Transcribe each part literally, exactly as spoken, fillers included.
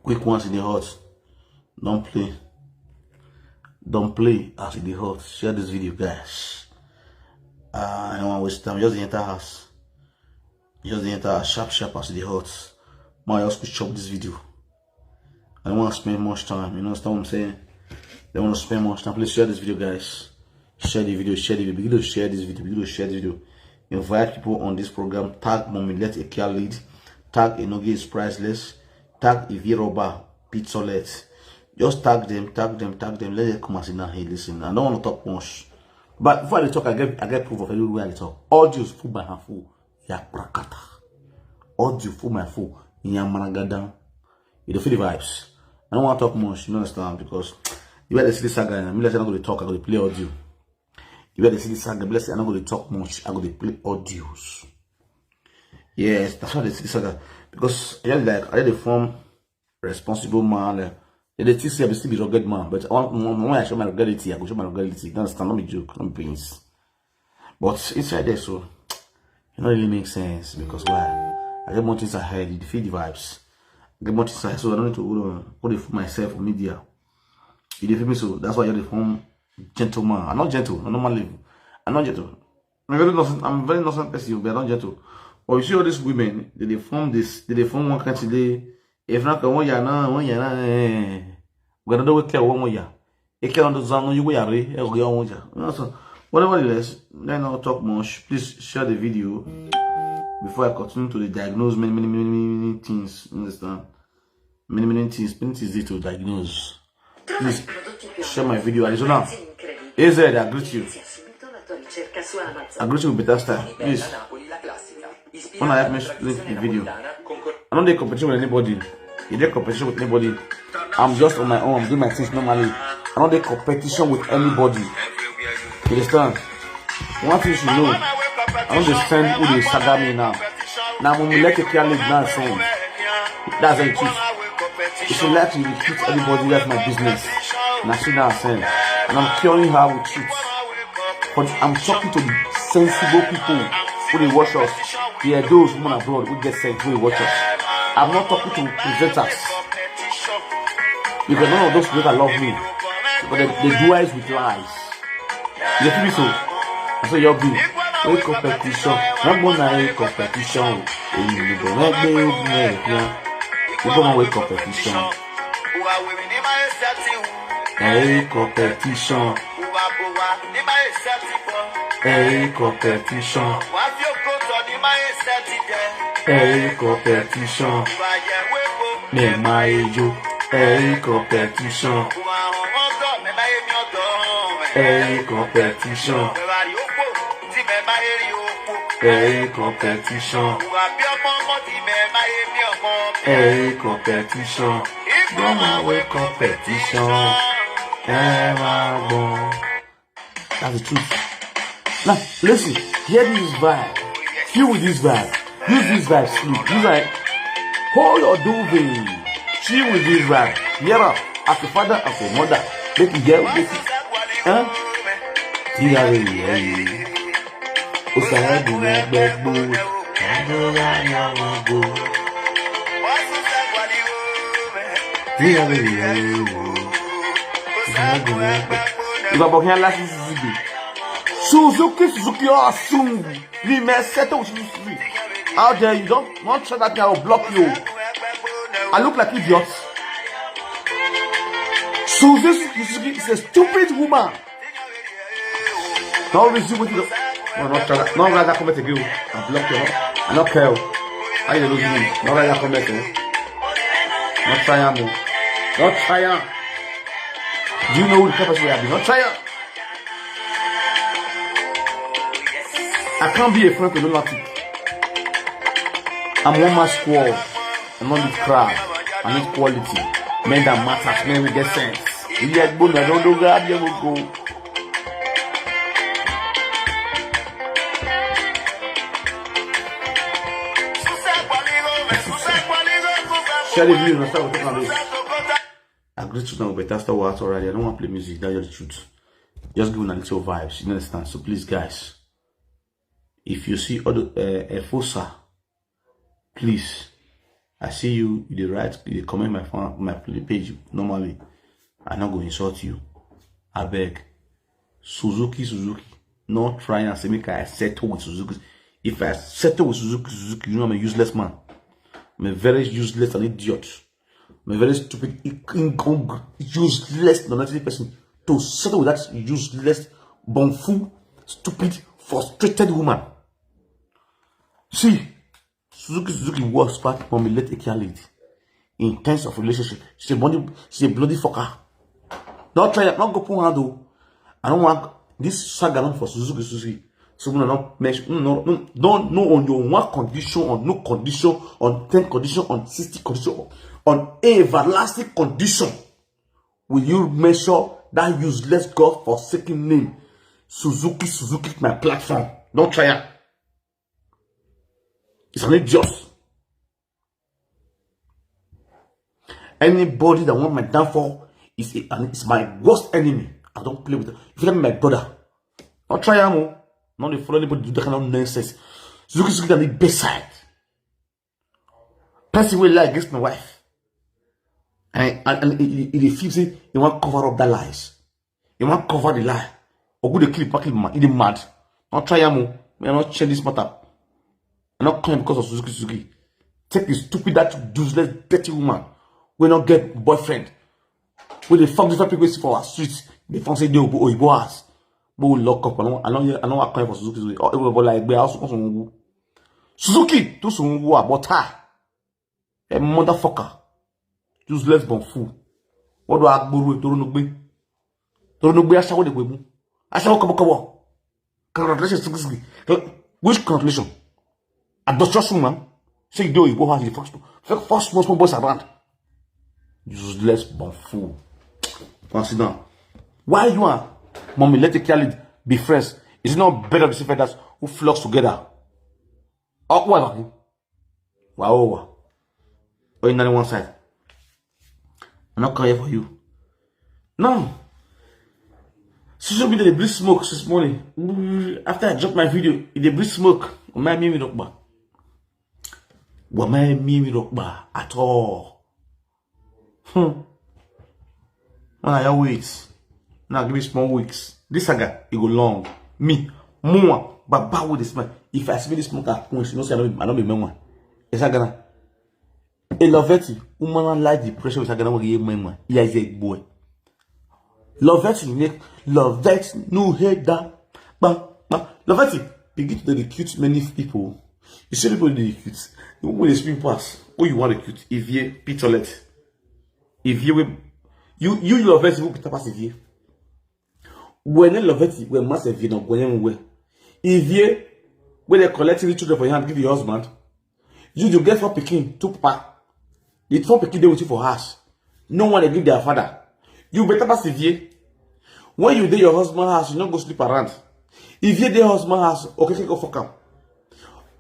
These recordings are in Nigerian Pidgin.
Quick ones in the hot. Don't play. Don't play as in the hot. Share this video, guys. Uh, I don't want to waste time. Just enter house. Just enter house sharp sharp as in the hot. Man, just quick chop this video. I don't want to spend much time. You understand what I'm saying? They want to spend much time. Please share this video, guys. Share the video. Share the video. Begin to share this video. Begin to share this video. Invite people on this program. Tag Mommy Let a Care Lead. Tag Enoge is Priceless. Tag Iviroba Pizzolet. Just tag them, tag them, tag them. Let them come and sit down here, listen. I don't want to talk much. But before I talk, I get I get proof of everywhere I talk. Audios full by handful. Yakrakata. Audio full my full. Yamaragadan. You dey feel the vibes. I don't want to talk much, you understand? Because you had the city saga, and me, like, I'm not going to talk, I'm going to play audio. You had the city saga, bless it, I'm not going to talk much, I'm going to play audios. Yes, that's why the city saga. Because I had like, I had a form responsible man. Like, they dey think say I be still be rugged man, but I want, when I show my ruggedity, I go show my ruggedity. You understand? Not be joke, not be beans. But inside there, so it not really make sense because why? I get more things ahead. You feel the vibes. I get more things ahead, so I don't need to go on go dey fool myself for media. You dey feel me? So that's why you dey form gentleman. I'm not gentle. I'm normal level. I'm not gentle. I'm very innocent. I'm very innocent person, but I'm not gentle. But you see all these women, they dey form this. They dey form one kind of day. If not, one year now, one year now. Eh. We gotta do with care one more year. If you don't do something, you go yare. Eh, okay, one year. You know, so whatever it is, let not talk much. Please share the video before I continue to diagnose many, many, many, many, many things. You understand? Many, many things. Many things dey to diagnose. Please share my video. Arizona, A Z, I greet you. I greet you with better style. Please, wanna help me link the video. I don't dey competition with anybody. You dey competition with anybody. I'm just on my own. I'm doing my things normally. I don't dey competition with anybody. You understand? One thing you should know, I don't dey send who dey saga me now. Now, when we let a care lead now, send. That's the truth. If you like to recruit anybody, that's my business. And I see now, send. And I'm curing her with truth. But I'm talking to the sensible people who dey watch us. Yeah, those women abroad who get sent, who dey watch us. I'm not talking to presenters. Because none of those presenters love me. But they, they do eyes with lies. You feel me so? I say, yo, be. Wake competition. I'm gonna wake competition. Èyí ni bẹ̀rẹ̀ gbé ogun ẹ̀ yẹn. You gonna wake competition. Hey, competition. Hey, competition. Hey, competition. Me my yo. Hey, competition. Hey, competition. Hey, competition. Hey, competition. Gbọ́n máa wé competition. Ẹ máa gbọ́n. That's the truth. Now, listen, hear this vibe. Feel with this vibe. Use this vibe, sleep. Use like, hold your duvet. Chill with this vibe. Hear up. As a father, as a mother, make you hear with it. Huh? Tí a lè rí ẹ yìí. Ó sàrà dùn ẹgbẹ́ gbòòrò. Àdúrà ni àwọn gbòòrò. Tí a lè rí ẹ yìí. Ó sàrà dùn ẹgbẹ́. Ìgbà bọ̀ kí n lásìsì sí gbè. Suzuki, Suzuki, oh, soon. Ni me settle with Suzuki. How dare you? Don't, don't try that thing, I will block you. I look like idiot. Suzuki, Suzuki is a stupid woman. No reason with you. No, not try that. No, write that comment again. I block you. I don't care. How you lose me? No, write that comment. Oh. Not try am. Oh. Not try am. Do you know who the type of person we have been? Not try am. I can't be a friend to lunatic. I'm one man squad. I no need crowd. I need quality. Men that matters, men we get sense. Ilé ẹgbẹ́ mi, I don't know where I go. Share the video, understand what I'm talking about. I greet you now, but that's the words already. I don't want to play music. That's just the truth. Just give una little vibes. You understand? So please, guys, if you see other uh, Efosa, please I see you, you dey write, you dey comment my fan, my page normally. I no go insult you. Abeg, Suzuki, Suzuki, no try and say make I settle with Suzuki. If I settle with Suzuki, Suzuki, you know I'm a useless man. I'm a very useless and idiot. I'm a very stupid, incong-, useless, non-entity person to settle with that useless, bumful, stupid, frustrated woman. See, Suzuki, Suzuki works past Mommy, let Ekia lead. In terms of relationship, she's a bloody, she's a bloody fucker. Don't try that. Not go put hand though. I don't want this saga not for Suzuki, Suzuki. So no, no, no, no, don't know on your one condition, on no condition, on ten condition, on sixty condition, on everlasting condition. Will you measure that useless God forsaken name? Suzuki, Suzuki, my platform. Don't try it. It's an idiot. Anybody that want my downfall is a, and it's my worst enemy. I don't play with them. If you let me, my brother, don't try am. Not dey follow anybody do that kind of nonsense. Suzuki, Suzuki, that the best side. Person will lie against my wife. And, and, and he, he, he dey feel say he want cover up that lies. He want cover the lie. Or go dey clip back, man. He dey mad. Not try am. Me, I not change this matter. I not claim because of Suzuki, Suzuki. Take the stupid, that useless, dirty woman. We not get boyfriend. We dey fuck different people for our streets. They fuck say they oyibo, oyibo ass. We will lock up. I don't, I don't, I don't want claim for Suzuki, Suzuki. Oh, everybody like, be also, also, Suzuki, to Suzuki, about her. A motherfucker. Useless bumful. What do I go with Torunugbe? Torunugbe, Ashawo de Gwebu. Ashawo Kobo Kobo. Congratulations, Suzuki. Which congratulation? A doctor woman. Say you do, you go have the first, first small, small boys around. Useless bumful. Come sit down. Why you are? Mommy, let the child be friends. Is it not better to see feathers who flocks together? Oh, why? Wow, wow. Or in only one side. I'm not coming for you. No. Social media, they breathe smoke this morning. After I dropped my video, they breathe smoke. Why me, me, rock bar? Why me, me, rock bar? At all. Hmm. When I wait, now give me small weeks. This saga, it go long. Me, more, but bad with this man. If I see this smoke, I won't, you know, say I don't be, I don't be memoir. It's a Ghana. A Loveti, woman like the pressure with a Ghana, will give memoir. Yeah, is a boy. Loveti, Nick, Loveti, no head that. Bang, bang. Loveti, begin to dedicate many people. You see people dedicate. You will spin pass. Who you want to cute? Ivie, Pitolet. Ivie, we, you, you Loveti, who better pass Ivie? When Loveti, when Master Vino, when we. Ivie, when they collect three children for your hand, give your husband. You, you get four pikin, two papa. The four pikin, they with you for house. No one they give their father. You better pass Ivie. When you dey your husband house, you no go sleep around. Ivie dey husband house, okay, go fuck am.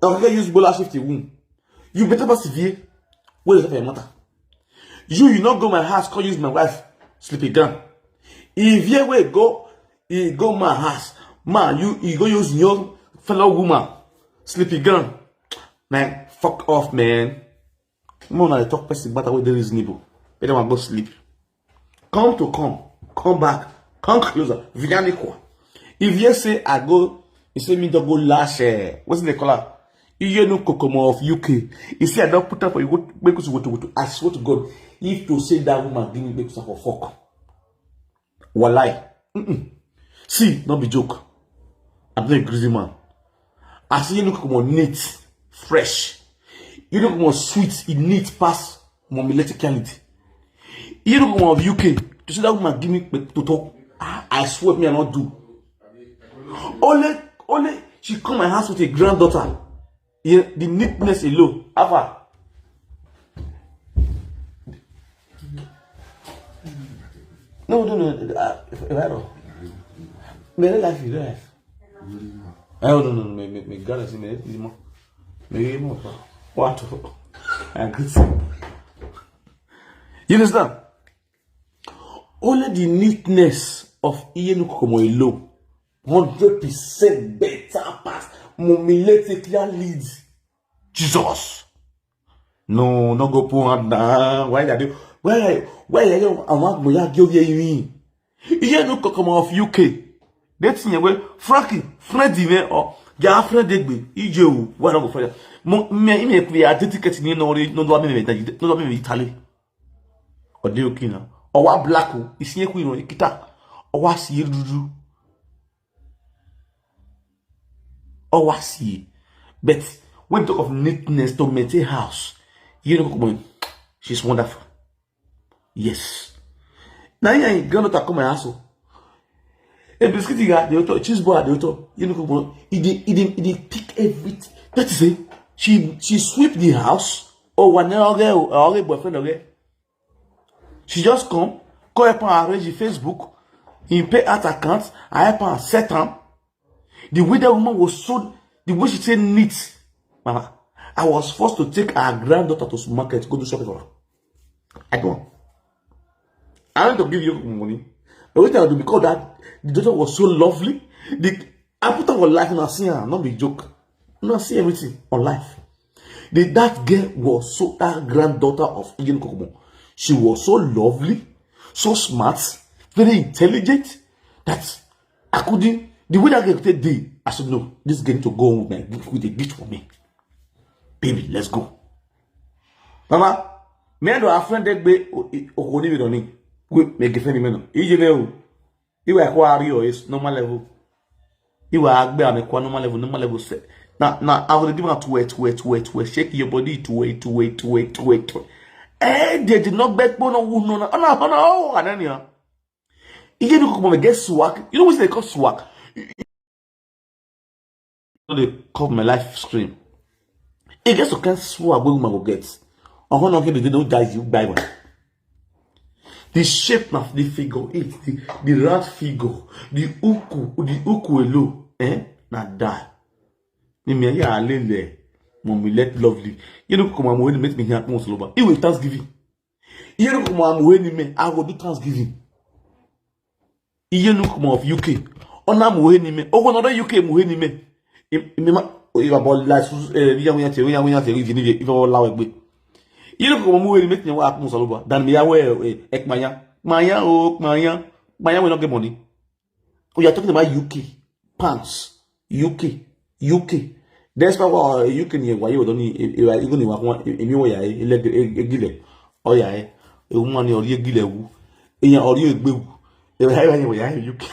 Okay, use bola shift the womb. You better pass Ivie. What is that for your matter? You, you not go my house, come use my wife, sleepy gun. Ivie, where go, he go my house. Man, you, you go use your fellow woman, sleepy gun. Man, fuck off, man. More na dey talk person matter wey dey reasonable. Make dem go sleep. Come to come, come back, come closer. Vianikwa. If you say I go, you say me don't go lash. Eh, what's the color? You know Kokomo of U K. You see, I don't put up for you. Go make us go to, go to. I swear to God, if to say that woman give me make us for fuck. Walai. Mm-mm. See, not be joke. I'm not a greasy man. I see you look more neat, fresh. You look more sweet, it neat pass more military quality. You look more of U K. To see that woman give me to talk. I, I swear me, I not do. Only, only she come my house with a granddaughter. Yeah, the neatness alone. Ava. No, no, no. Uh, if, if I don't. Me, I like you, don't have. I don't know, no, me, me, me, God, I see me, me, me, me, what? I agree. You understand? Only the neatness of Iyenukomo alone, hundred percent better pass Momilete clear lead. Jesus. No, no go put hand down. Why you dey? Why, why you? I want me to give you. You know, come of U K. That's in your way. Frankie, friend, you know, or your friend, they be. You do. Why not go for that? Mo, me, me, we are dedicated. You know, no, no, me, me, no, me, me, Italy. Or the U K now. Or what black? Is here, you know, kita. Or what see you do? Or what see? But when talk of neatness to maintain house, you know, come on, she's wonderful. Yes. Now, yeah, granddaughter come my house. A biscuit you got the auto, cheese bar the auto. You know, come on. He did, he did, he did pick everything. That is it. She, she sweep the house. Oh, one, okay, okay, boyfriend, okay. She just come, come help her arrange the Facebook. He pay out account. I help her set am. The way that woman was so, the way she said neat, mama, I was forced to take our granddaughter to supermarket, go do shopping for her. I don't. I want to give you money. But what I do, because that the daughter was so lovely, the, I put her on life and I see her, not be joke. And I see everything on life. The, that girl was so, that granddaughter of Ian Kokomo. She was so lovely, so smart, very intelligent, that I couldn't, the way that girl take dey, I said, "No, this girl need to go home with my gift, with a gift for me. Baby, let's go." Mama, me and our friend dey gbe, o, o, okoni mi doni. We, me girlfriend mi no. Ije me o. Iwe kwa ari o is normal level. Iwe agbe ame kwa normal level, normal level se. Na, na, I will give am to it, to it, to it, to it. Shake your body, to it, to it, to it, to it, to it. Eh, they did not bet bono who no, no, no, no, no, no, no. You know, come on, get swag. You know what they call swag? You know, they call my life scream. It gets to kind swag when woman go get. I want to get the no die you buy one. The shape of the figure, it, the, the round figure, the uku, the uku elo, eh? Na die. Ni me ya lele, mommy let lovely. You know, come on, when make me here, come on, slow. It will Thanksgiving. You know, come on, when me, I will do Thanksgiving. Iye nu kuma of U K. Ona mu he ni me. Ogo no U K mu he ni me. Imi ma, iba bo la su, eh, ya, ya, ya, ya, ya, ya, ya, ya, ya, ya, la we. Iye nu kuma mu he ni me, ni wa mu saloba. Dan me ya we, eh, ek maya. Maya, oh, maya. Maya, we no get money. We are talking about U K. Pounds. U K, U K. Despite what U K ni wa yo doni, e wa igun ni wa kuma emi wo ya e le egile. O ya e. E wo ma ni ori egile wu. Eyan ori egbe wu. E wa ya e wa ya U K.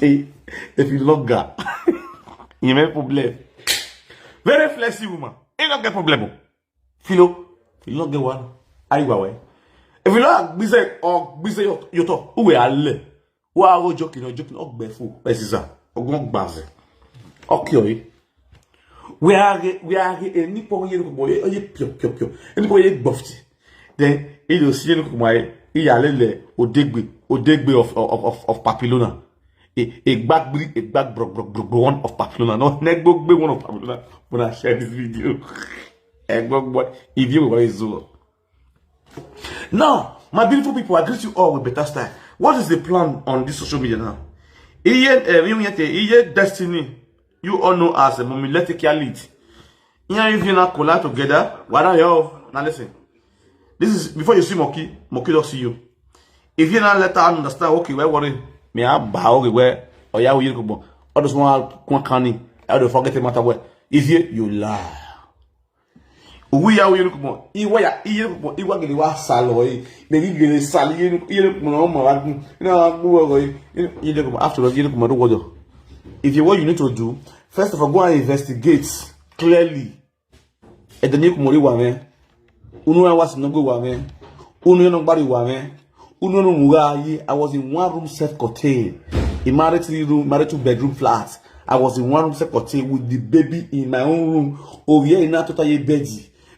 E e fi longer. You make problem. Very flexible man. E no get problem. Filo, filo get one. Ayi wa we. If you like, be say or be say you you talk. Who we are le? Wa go joking or joking or gbefu. Pesiza. Ogun gbaze. Okay, oyi. We are ge- we are ge- any po ye ko boy. Oye pio pio pio. Any po ye gbofti. Then he do see you my. He ya lele odegbe odegbe of of of, of Papilona. A, a back bri a back brok brok brok brok one of Papilona. No, next go be one of Papilona. When I share this video, egbo boy, if you were so. Now, my beautiful people, I greet you all with better style. What is the plan on this social media now? Iye, eh, we yet, iye destiny. You all know as a mommy. Let's take your lead. Here, if you not collide together, why not you? Now listen. This is before you see Moki, Moki don't see you. If you not let her understand, okay, where worry? Me, I bow, okay, where? Oh, yeah, we go. All this one, one canny. I don't forget the matter where. If you, you lie. Ugu ya uye nukumo. Iwa ya iye nukumo. Iwa gele wa salo e. Begi gele sali iye nukumo. Iye nukumo na omo wa gun. Ina wa gun ogo e. Iye nukumo. After all, iye nukumo do wodo. If you, what you need to do, first of all, go and investigate clearly. Ede ni kumori wa me. Unu ya wasi no go wa me. Unu ya no gbari wa me. Unu no muga yi. I was in one room self-contained. A married three room, married two bedroom flat. I was in one room self-contained with the baby in my own room. Oh yeah, in that total ye bed.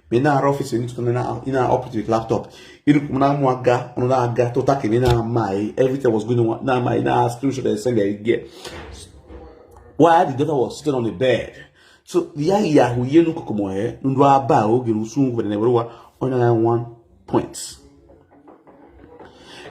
Me na office in total na in our office with laptop. You know, na muaga, na aga, total ke na my everything was going on. Na my na screenshot I send again. While the daughter was sitting on the bed. So the ya ya hu ye no kokomo eh. Ndo aba o ge no sun ko ne wa. Ona one point.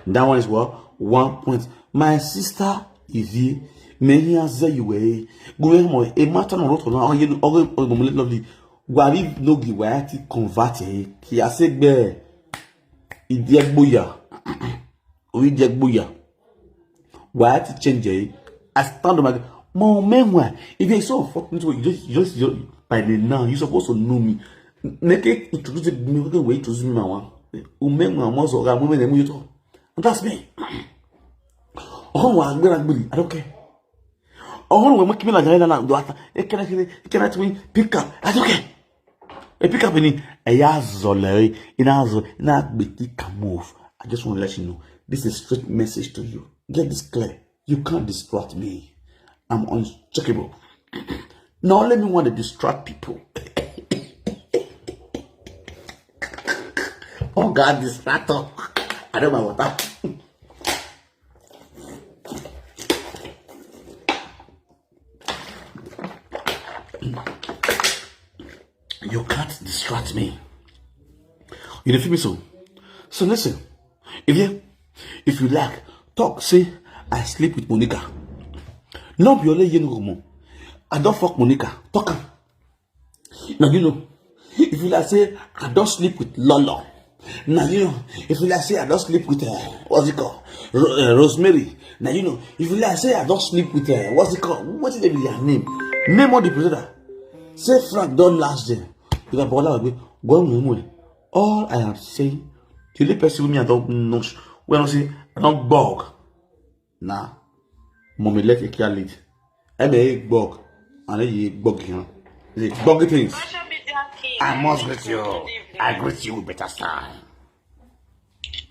That one is what? One point. My sister is here. Me here say you were. Go mo e matter no roto na oye no oge oge mo lovely. Wari no gi waya ti convert eh. Ki ase gbe. Idi egboya. Ori di egboya. Waya ti change eh. I stand on my mo menwa. If you so unfortunate, you just you just you, by the now you supposed to know me. Make it introduce me. Make it way introduce me my one. Umenwa mo so ga mo me mu yuto. And that's me. Oh, wa gbera gbiri. I don't care. Oh, we make me like that. Do that. It can actually, it can actually pick up. That's okay. E pick up in it. E ya zole, e na zo, e na gbeti ka move. I just want to let you know. This is a straight message to you. Get this clear. You can't distract me. I'm uncheckable. Now let me want to distract people. Oh God, distractor. I don't know what that. You can't distract me. You dey feel me so? So listen, if you if you like, talk say I sleep with Monica. No be only you know. I don't fuck Monica. Talk am. Now you know. If you like say I don't sleep with Lolo. Now you know. If you like say I don't sleep with uh, what's it called? Ro- uh, Rosemary. Now you know. If you like say I don't sleep with uh, what's it called? What is the name? Name all the presenter. Say Frank don't last there. You can bother with go on. All I am saying, the only person with me I don't know. When I say I don't bog. Na mommy let it carry lead. I may bog and I bog him. Say boggy things. Social media king. I must greet you. Good evening. I greet you with better style.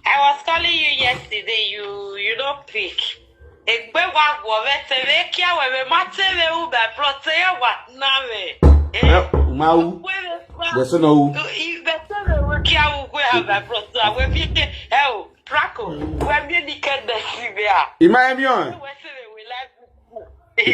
I was calling you yesterday. You you don't pick. Egbe wa wo ve te ve kia we ve ma te ve u be pro te ya wa na ve. Eh, Mau. Egbe ve wa. Wese no u. I be te ve u kia u gwe ha be pro te we fi te. Eh o. Prako, we mi ni ke de si be a. Ima emi on. We se we we live. We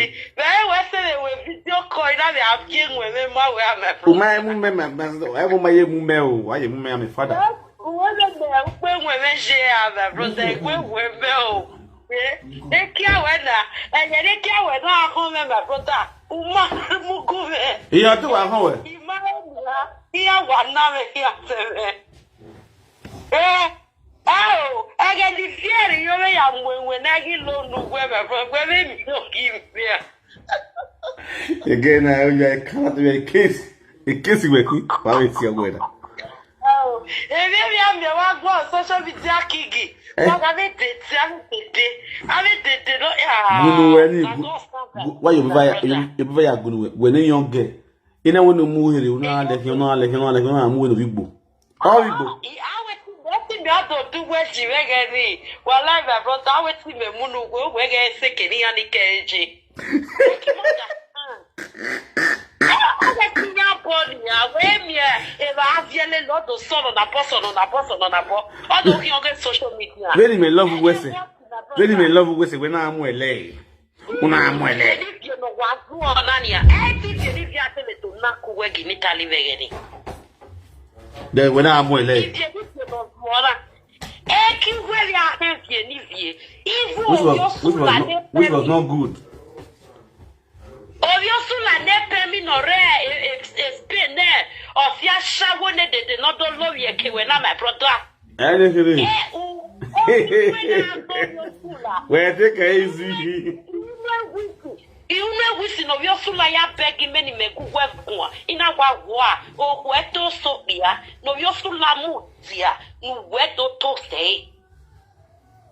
we se we we video call na be a fi we me ma we a me pro. Uma emu me me me. Emu ma ye mu me o. Wa ye mu me a me father. We le be u pe we me je a me pro te we we me o. Eh, e kia we na. E ye de kia we na ko me me pro ta. Uma mu ku me. Iya tu wa ho we. Ima emu na. Iya wa na me iya te me. Eh. Oh, I get the fear you may have when when I get low no whoever from where me no give fear. Again, I you are cannot be a case. A case you were quick. Why is your weather? Oh, if you have me one go on social media kiki. Eh? What have it did? Have it did? Have it did? No, yeah. Gunu weni. Why you buy you buy a gunu when a young girl? You know when you move here, you know like you know like you know I'm with the people. All people. Awe ti beti mi ado du we ti we ge ni. Wallahi, my brother, awe ti me munu we we ge se ke ni ani keje. Awe ti ya body ya we mi e e ba aviele lo do solo na po solo na po solo na po. Odo ki on social media. Very me love we se. Very me love we se we na amu ele. Una amuele. Ni no wa zuo na ni a. Eh, ti ni via te le to na ku we gi ni tali ve ge ni. Then when amuele. Ni no zuo na. Eh, ki we ya he vie ni vie. Ivu which was which was not, which was not good. Ovio sula ne pe mi no re e e e spe ne. Ofia shawo ne dede no do lo ye ke we na my brother. Anything. Eh, u- u- u- Where take it easy. Iume wisi na ovio sula ya begi meni me ku we kwa. Ina wa wa. O ku eto so bia. Na ovio sula mu dia. Nu we to to se.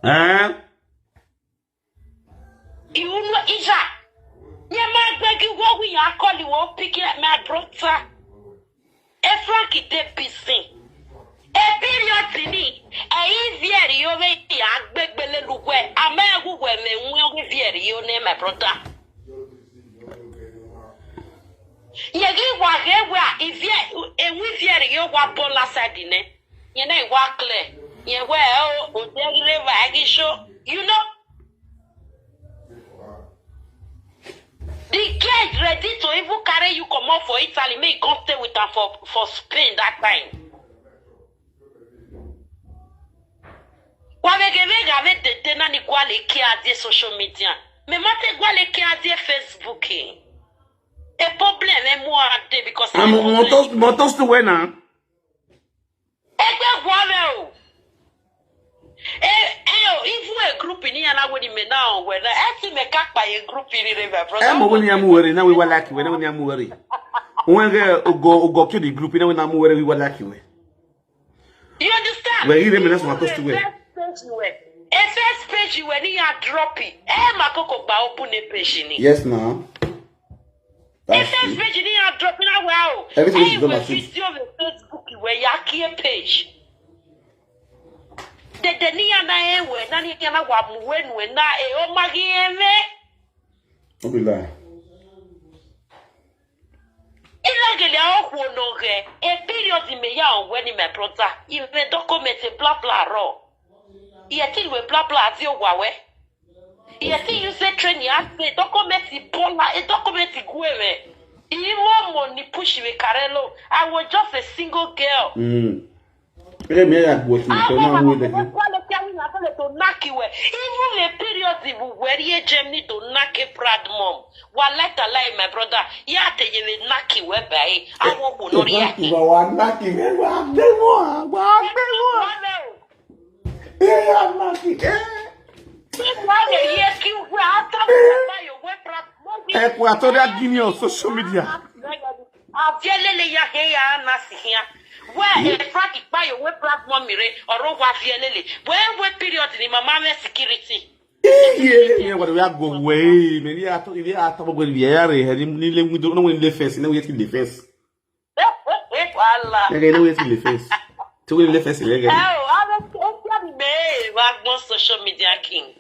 Eh? Iuno ija. Nye ma gbegi wo wi ya koli wo piki my brother. E Frank de bisin. E period ni. E ivieri yo ve ya gbegbele lugwe. Ame gu we me nwe gu vieri yo ne my brother. Ye gi wa ge wa ivie e wi vieri yo wa bola side ne. Ye na wa clear. Ye we o o de re wa gi show. You know. The girl is ready to even carry you comot for Italy, make you come stay with am for for Spain that time. Wa vege vega ve dede na ni gwale ke a dey social media. Me ma te gwale ke a dey Facebook. Eh. A problem, eh, more a day because I'm motos motos to win now. Egbe gwame o. Eh, eh, o, even a group in here now with me now, when I see me cut by a group in here, my brother. I'm when I'm worried now we were lucky when I'm worried. When go go kill the group, you know when I'm worried we were lucky. You understand? Well, even that's what to win. A first page you were near drop it. Eh, my coco ba open a page in it. Yes, now. A first page in here drop it now. Wow. Everything is Eh, done we at six. Video the Facebook where you a page. The the near na eh we na ni na wa mu we nu na eh o ma gi eme. Don't be lie. Ilagele okwu no ge. A period me ya on when my brother. If me document a blah blah raw. Yet it we blah blah di owa we. Yet you say train ya say document bola a document guere. Iwo mo ni push we karelo. I was just a single girl. Mm. Ele me ya go to I so now we the Kwale kari na kale to knock you. Even a period ibu where ye Germany to knock a proud mom. Wa let a lie, my brother. Ya te ye will knock you where by. I won't go no react. Wa wa knock him. Wa demo. Wa demo. Eh, I'm lucky. Eh. People are the year kill where after the fire where proud mom. Equatorial Guinea on social media. Avielele ya he ya na si here. Where a frack by your way proud mom mire or over avielele. Where we period ni mama me security. Yeah, yeah, what we are go way. Maybe I thought if I thought we are here, ni le we don't know in the fence, no we in the fence. Wala. Maybe no we in the fence. To we in the fence again. Oh, I was on me. Wa gbon social media king.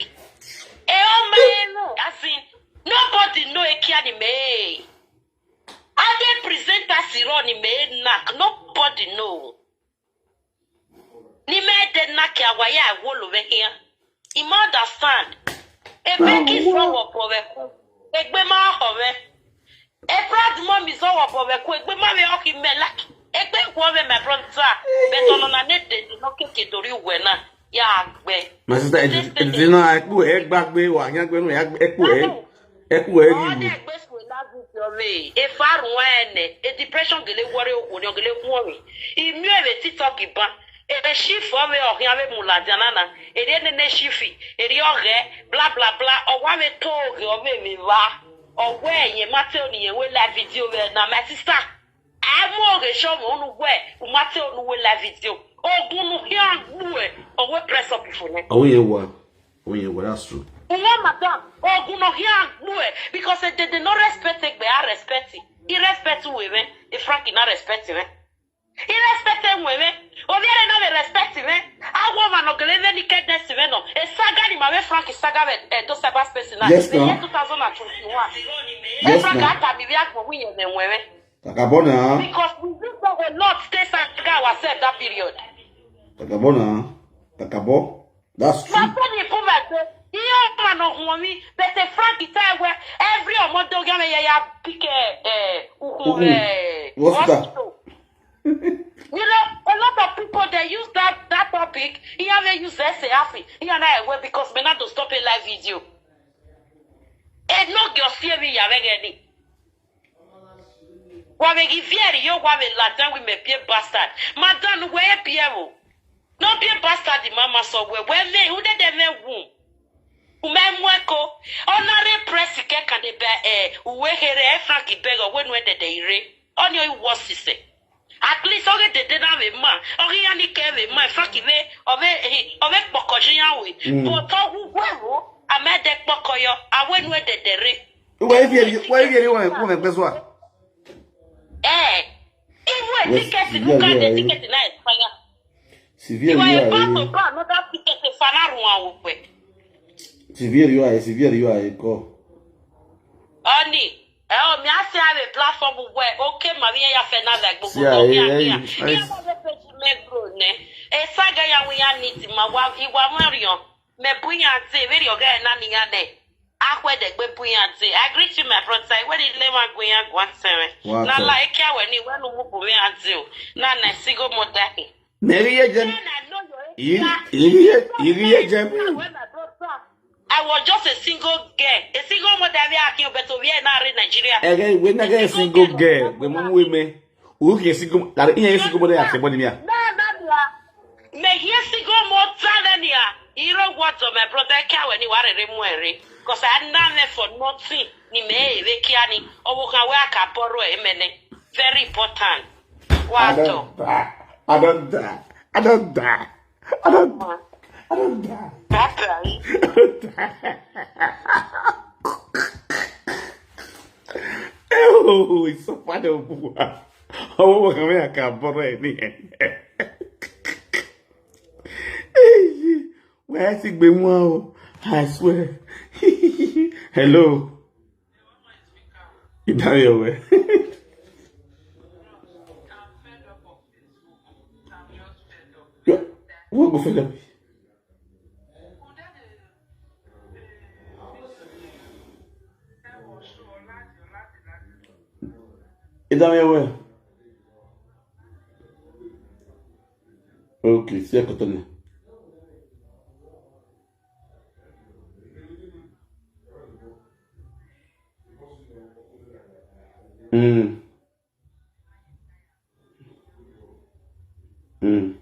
Eh, oh my no. I seen nobody know a kid me. I dey present as Iron me knock. Nobody know. Ni me de knock ya wa ya wolo we here. Im understand. A big is wrong for we. Egbe ma ho we. A proud mom is all for we. Egbe ma we oki me like. Egbe go we my brother. But on na ne de no keke dori we na. Ya gbe. My sister, it is not I could egg back way, wa ya gbe no egg way. Egg way. Ọ na-egbe school na video me. If I run a depression gele worry o gele worry. Imi ebe TikTok iban. E shift ove ohia ve muladianana. Eri enene shift. Eri oge. Blah blah blah. Owa ve to oge ove mi va. Owe ye mate oni ye we live video ve na my sister. Amo oge show me unu we. Umate onu we live video. Ogun nu hia gbu e. Owe press up ifune. Oh yeah, what? Oh yeah, what? That's true. Uwe madam, ogun no hia gbu e because they, they no respect egbe, I respect it. He respect we me. If Frankie not respect me. He respect him we me. Obiere no be respect me. I want man no gele nakedness me no. E saga ni ma we Frankie saga we e to cyber space na. Yes, The ma'am. Year two thousand and twenty-one. Yes, Frankie ma'am. Ata mi we agbo we ye me we me. Takabona. Because we do a lot stay saga ourselves that period. Takabona. Takabo. That's true. Papa ni kuma se iyo ma no hu mi but a Frank tell we every omo do ga me ya ya pick eh eh uhu Uhu. eh What's that? Hospital. You know, a lot of people they use that that topic. Here they use essay happy. Here now well because me not to stop a live video. And no girl see me ya regeni. Wa me give here yo wa me la down with me pure bastard. Madam we pure. No be a bastard the mama so we we me who did they me womb. Ume mweko. Honore press ke can they be eh uwe here Frank beg or when we did they re. On your was say. At least oge dede na we man. Oge ya ni ke we man Frank we ove ove poko ya we. But ogu we wo amede poko yo awe nu dede re. Why if you why if you want to make this one? Eh. Iwe Yes, ticket yeah, nu ka yeah, de yeah. Ticket na expire. Severe Iwe you e pa to are. pa another ticket e fa na run awo pe. Severe you are. Severe you are. Go. Oni. Eh o mi a se a le platform we. Okay ma mi ya fe na like gbogbo Yeah, to mi yeah, a mi. Yeah, Ya ma be pe ji me grow ne. E saga ya we ya need ma wa iwa mo rion. Me bu ya ze very oga na ni ya ne. Akwe de gbe bu ya ze. I greet you my brother. Where the lemon go ya go answer. Wow, Na sir. Like ya we ni we no mu bu me anze o. Na na sigo mo dahi. Mary Jen. Then I know your Iri area. iri iri jem. When my brother. I I was just a single girl, a single mother. We are here, but we are not in Nigeria. Ege, we na get a single girl. We mom we me. Who can single? That in a single mother at body me. No, no, no. Me here single mother than here. You know what, my brother? Can't when you are a remuere. Cause I none for nothing. Ni me we kiani. Or we can work a poro emene. Very important. I What? don't die. I don't die. I don't die. I don't die. I don't die. That's right. I don't die. Oh, it's so funny. Oh, we can make a boy. Where I think be more. I swear. Hello. You down your way. What go fed up? You down your way. Okay, see you. Mm. Mm.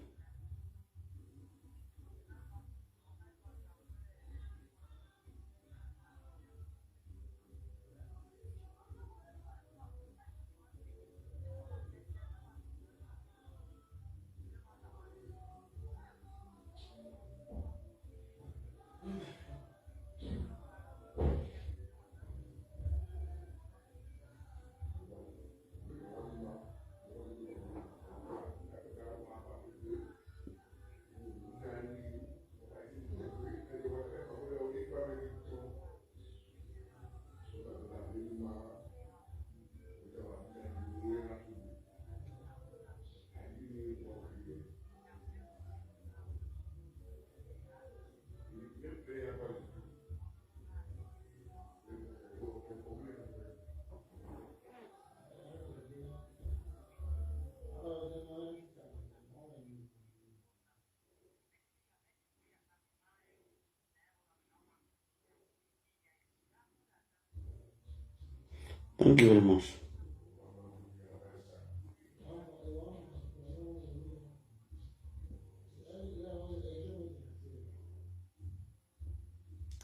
Thank you very much.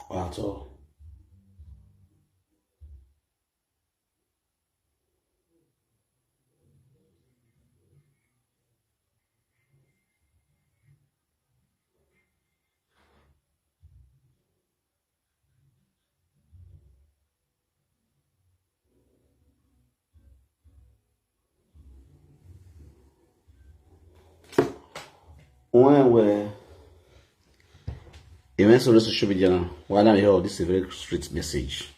At all. When we even so social media now, why now here this is a very straight message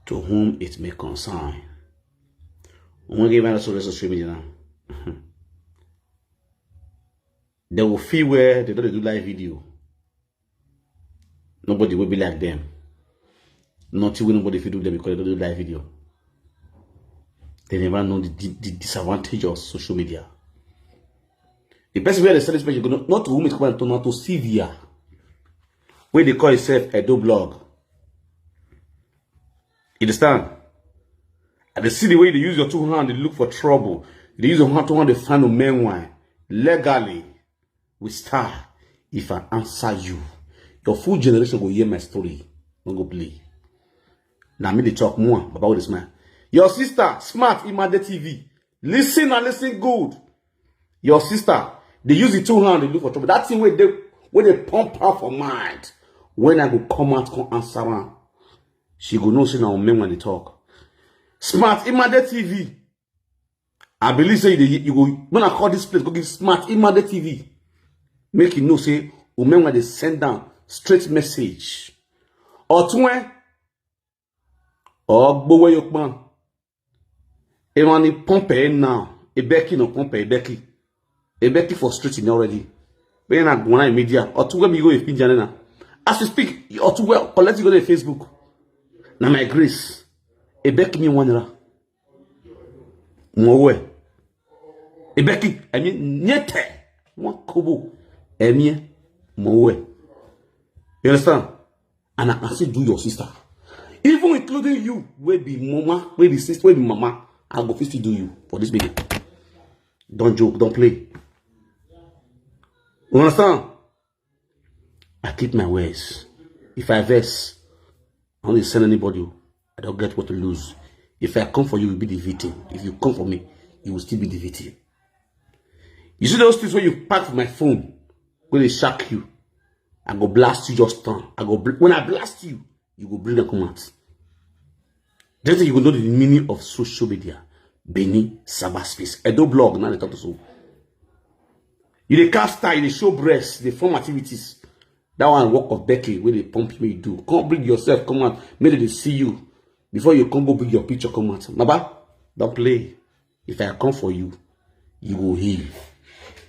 to whom it may concern. When we give out social media now, they will feel where they don't do live video. Nobody will be like them. Nothing will nobody feel do them because they don't do live video. They never know the, the, the disadvantage of social media. The person where they sell this person, not, not to whom it come to, not to Sylvia. Where they call himself Edo Blog. You understand? And the city where they use your two hand, they look for trouble. They use your hand, two hand, they find a men wine. Legally, we star. If I answer you, your full generation will hear my story. Don't go play. Now me they talk more. Baba with this man. Your sister, smart, Imade T V. Listen and listen good. Your sister, they use the two hand, they look for trouble. That thing where they where they pump her for mind. When I go come out, come answer her. She go know say now men when they talk. Smart Imade T V. I believe say you, you go when I call this place, go give smart Imade T V. Make you know say women when they send down straight message. Or two eh? Or go where you pan. If any pump eh now, a Becky no pump eh Becky. A Becky for street in already. But you not going media. Or two where we go if Pinjanena. As we speak, or two well collect you go to Facebook. Now my grace. A Becky me one ra. Mowe. A Becky, I mean, nyete. One kobo. Emie. Mowe. You understand? And I can still do your sister. Even including you, wey be mama, wey be sister, wey be mama, I go fit still do you for this meeting. Don't joke, don't play. You understand? I keep my words. If I vex, I don't send anybody. I don't get what to lose. If I come for you, you will be the victim. If you come for me, you will still be the victim. You see those things when you pack for my phone, when they shock you, I go blast you just turn. I go bl- when I blast you, you go bring them come out. Just you go know the meaning of social media. Benin cyberspace. Edo blog now they talk to so. You dey cast style, you dey show breasts, dey form activities. That one work of Becky wey dey pump you, you do. Come bring yourself, come out, make they see you. Before you come go bring your picture, come out. Baba, don't play. If I come for you, you go heal.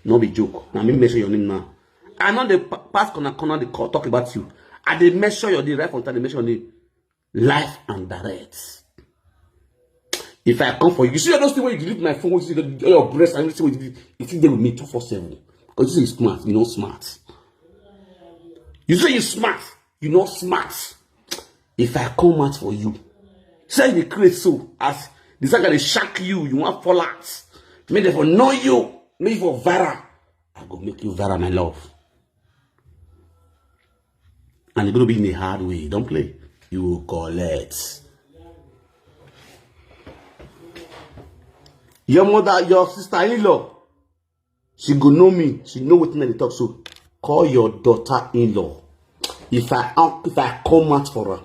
No be joke. Now me mention your name now. I know the pass corner corner they call talk about you. I dey mention your name right from time. They mention your name live and direct. If I come for you, you see those things when you delete my phone, you see the, your breast and everything. You see there with me two four seven. Because you say you smart, you know smart. You say you smart, you know smart. If I come out for you, say the create so as the saga they shock you, you want fall out. Make them for know you, make you for viral. I go make you viral, my love. And it's gonna be in a hard way. Don't play. You will collect. Your mother, your sister-in-law, she go know me. She know what they talk. So call your daughter-in-law. If I if I come out for her,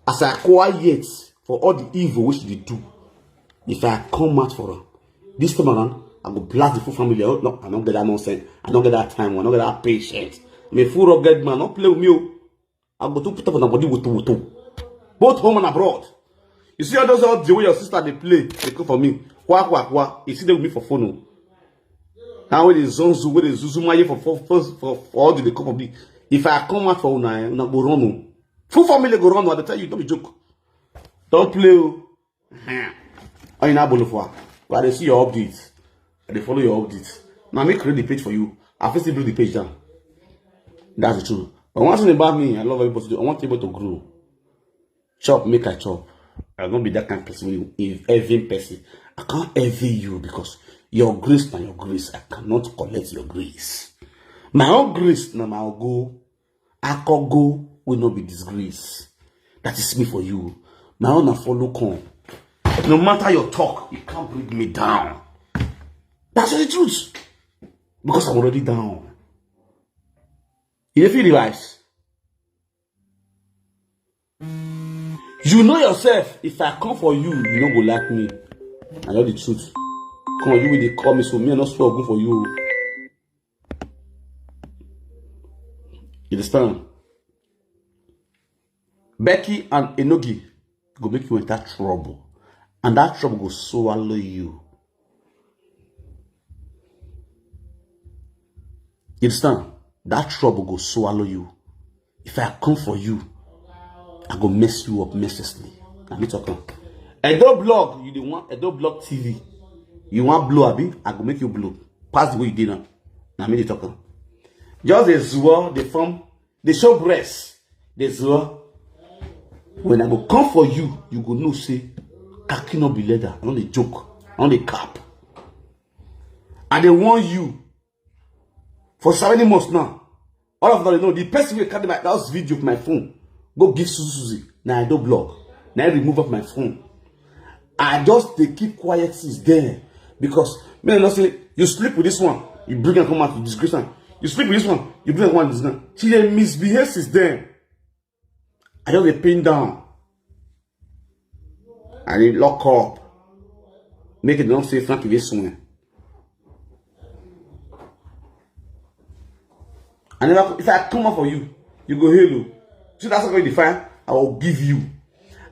as I quiet for all the evil which they do, if I come out for her, this time around, I go blast the full family. Oh, no, I don't get that nonsense. I don't get that time. I don't get that patience. I'm a full rugged man. Don't play with me. Oh. I go to put up on body with two. Both home and abroad. You see all those all the way your sister they play, they come for me. Kwa kwa kwa. You see them with me for phone. Oh. Now with the zonzu, with the zuzu my for for for for, for all the they come for me. If I come out for una, eh, una go run. Oh. Full family go run. Oh, I dey tell you, don't be joke. Don't play. Oh. Oyin na bolo for. But I dey see your updates. I dey follow your updates. Now me create the page for you. I fit still build the page down. That's the truth. But one thing about me, I love everybody. I want people to grow. Chop, make I chop. I don't be that kind of person. If every person, I can't envy you because your grace and your grace, I cannot collect your grace. My own grace, na my own goal. Akogo will not be disgrace. That is me for you. My own na follow come. No matter your talk, you can't bring me down. That's the truth. Because I'm already down. You dey feel the vibes? You know yourself. If I come for you, you no go like me. I know the truth. Come on, you will dey call me so me I no struggle for you. You understand? Becky and Enogi go make you enter trouble. And that trouble go swallow you. You understand? That trouble go swallow you. If I come for you, I go mess you up mercilessly. Let me talk now. Edo blog, you the one, Edo blog T V. You want blow, abi? I go make you blow. Pass the way you did now. Now me dey talk now. Just a zuo, they form, they show breasts. They zuo. When I go come for you, you go know say, khaki no be leather. I no dey joke. I no dey cap. I dey warn you. For so many months now, all of them know the person wey carry my last video of my phone, go give Susie Susie. Now I don't block. Now I remove off my phone. I just dey keep quiet since then because me I know say you sleep with this one, you bring am come out to disgrace am. You sleep with this one, you bring am come out to disgrace am. She dey misbehave since then. I just dey pin down. I dey lock up. Make it don't say Frankie dey swim. I never, if I come up for you, you go hello. So that's what you define. I will give you.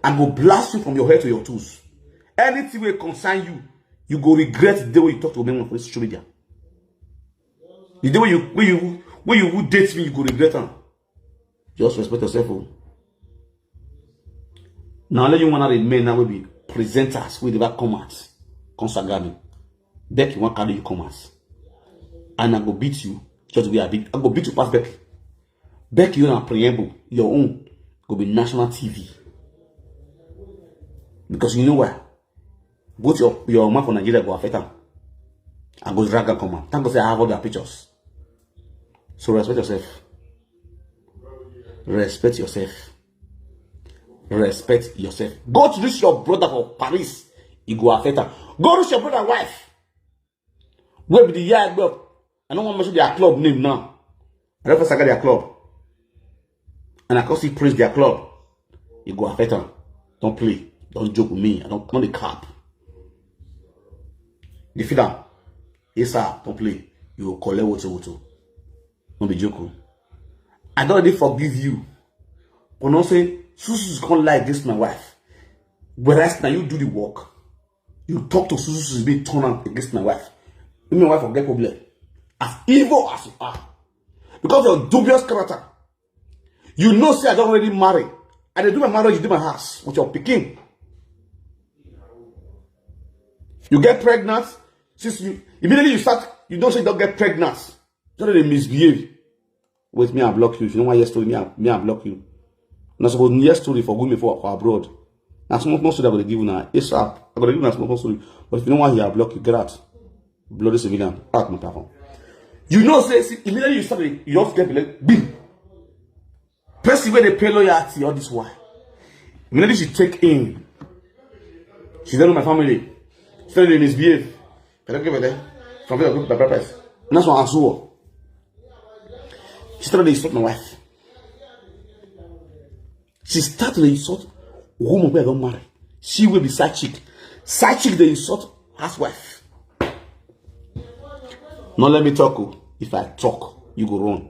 I go blast you from your head to your toes. Anything will concern you, you go regret the way you talk to me on social media. The day when you when you when you would date me, you go regret am. Just respect yourself. Oh. Now let you wanna remain now will be presenters with the back come out. Come Sagami. Becky won't carry you come out. And I go beat you. Just we I beat I go beat you past Becky. Becky, you na preamble, your own. go be national T V. Because you know why? Both your, your man for Nigeria go affect am. I go drag am come out. Thank God say I have all their pictures. So respect yourself. Respect yourself. Respect yourself. Go to this your brother for Paris. You go affect am. Go reach your brother wife. Where be the yard club? I don't want to mention their club name now. I don't first their club. And I can see praise their club. You go affect them. Don't play. Don't joke with me. I don't want the cap. The feel am. Yes, sir. Don't play. You go collect what you want to. Don't be joke o. I don't already forgive you. But not say, Susu come like this, my wife. Whereas now you do the work. You talk to Susu, Susu be turn am against my wife. Make my wife go get problem. As evil as you are. Because of your dubious character. You know say I don already marry. I dey do my marriage, you do my house with your pikin. You get pregnant. Since you immediately you start, you know say you don get pregnant. You don dey misbehave. Wait, me I block you. If you no wan hear story, me I, me I block you. Una suppose hear story for women for, for abroad. Na small small story I go dey give una ASAP. I go dey give una small small story. But if you no wan hear, I block you. Get out. Bloody civilian. Out my platform. You know say, see, immediately you start, you just get belle. Bim. Person wey dey pay loyalty all this while. Immediately she take in. She don know my family. She don dey misbehave. I don get belle. From where I go to my purpose. And that's why I sue her. She started to insult my wife. She started to insult woman wey I don marry. She will be side chick. Side chick dey insult housewife. No let me talk o. If I talk, you go run.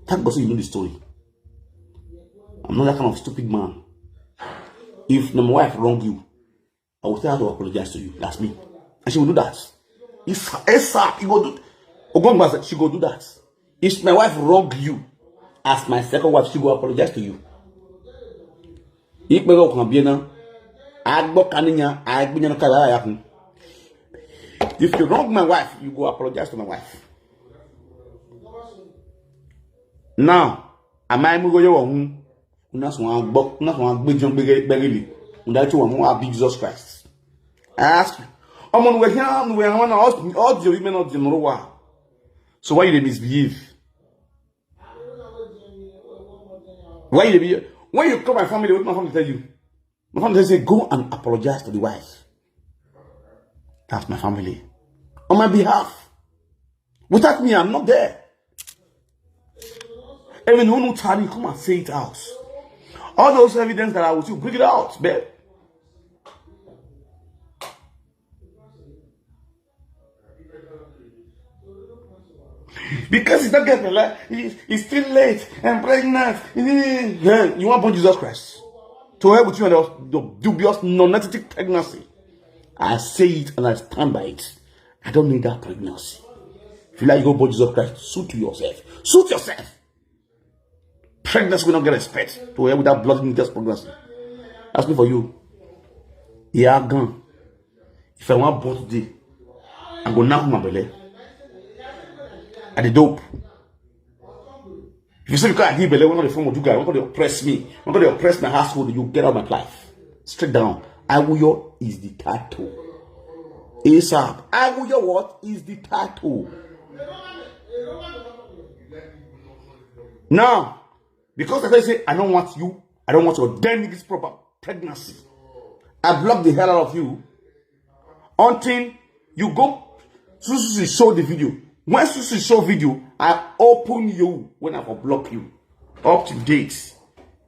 Thank God say you know the story. I'm not that kind of stupid man. If na my wife wrong you, I will tell her to apologize to you. That's me. And she will do that. If ASAP, you go do. Ogongba said she go do that. If my wife wrong you, as my second wife, she go apologize to you. Ikpe go kan biena. Agbo kaninya, agbinya no kala yakun. If you wrong my wife, you go apologize to my wife. Now, am I mugo yo won? Una so wan gbọ, una so wan gbẹjọ gbẹgẹlì. Una too wan wan be Jesus Christ. I ask you. Ọmọ nu we here, nu we here, na all the women of the Morowa. So why you dey misbehave? Why you dey behave? When you call my family, what my family tell you? My family say, "Go and apologize to the wife." That's my family. On my behalf. Without me, I'm not there. Even who no tell me, come and say it out. All those evidence that I was you, bring it out, babe. Because it's not getting like it's, it's still late and pregnant. You want born Jesus Christ? To help with you and the, the dubious non-aesthetic pregnancy. I say it and I stand by it. I don't need that pregnancy. If you like, you go born Jesus Christ. Suit to yourself. Suit yourself. Pregnancy will not get respect to her without blood in this pregnancy. Ask me for you. Yeah, gone. If I want birthday, I go knock my belly. I dey dope. If you say because I give belly, one of the form of you guys, one of the oppress me, one of the oppress my household, you get out of my life. Straight down. Awuyo is the title. ASAP. Awuyo what is the title? Now, because I say I don't want you, I don't want your damn niggas proper pregnancy. I block the hell out of you until you go. Susu show the video. When Susu show video, I open you when I go block you. Up to date.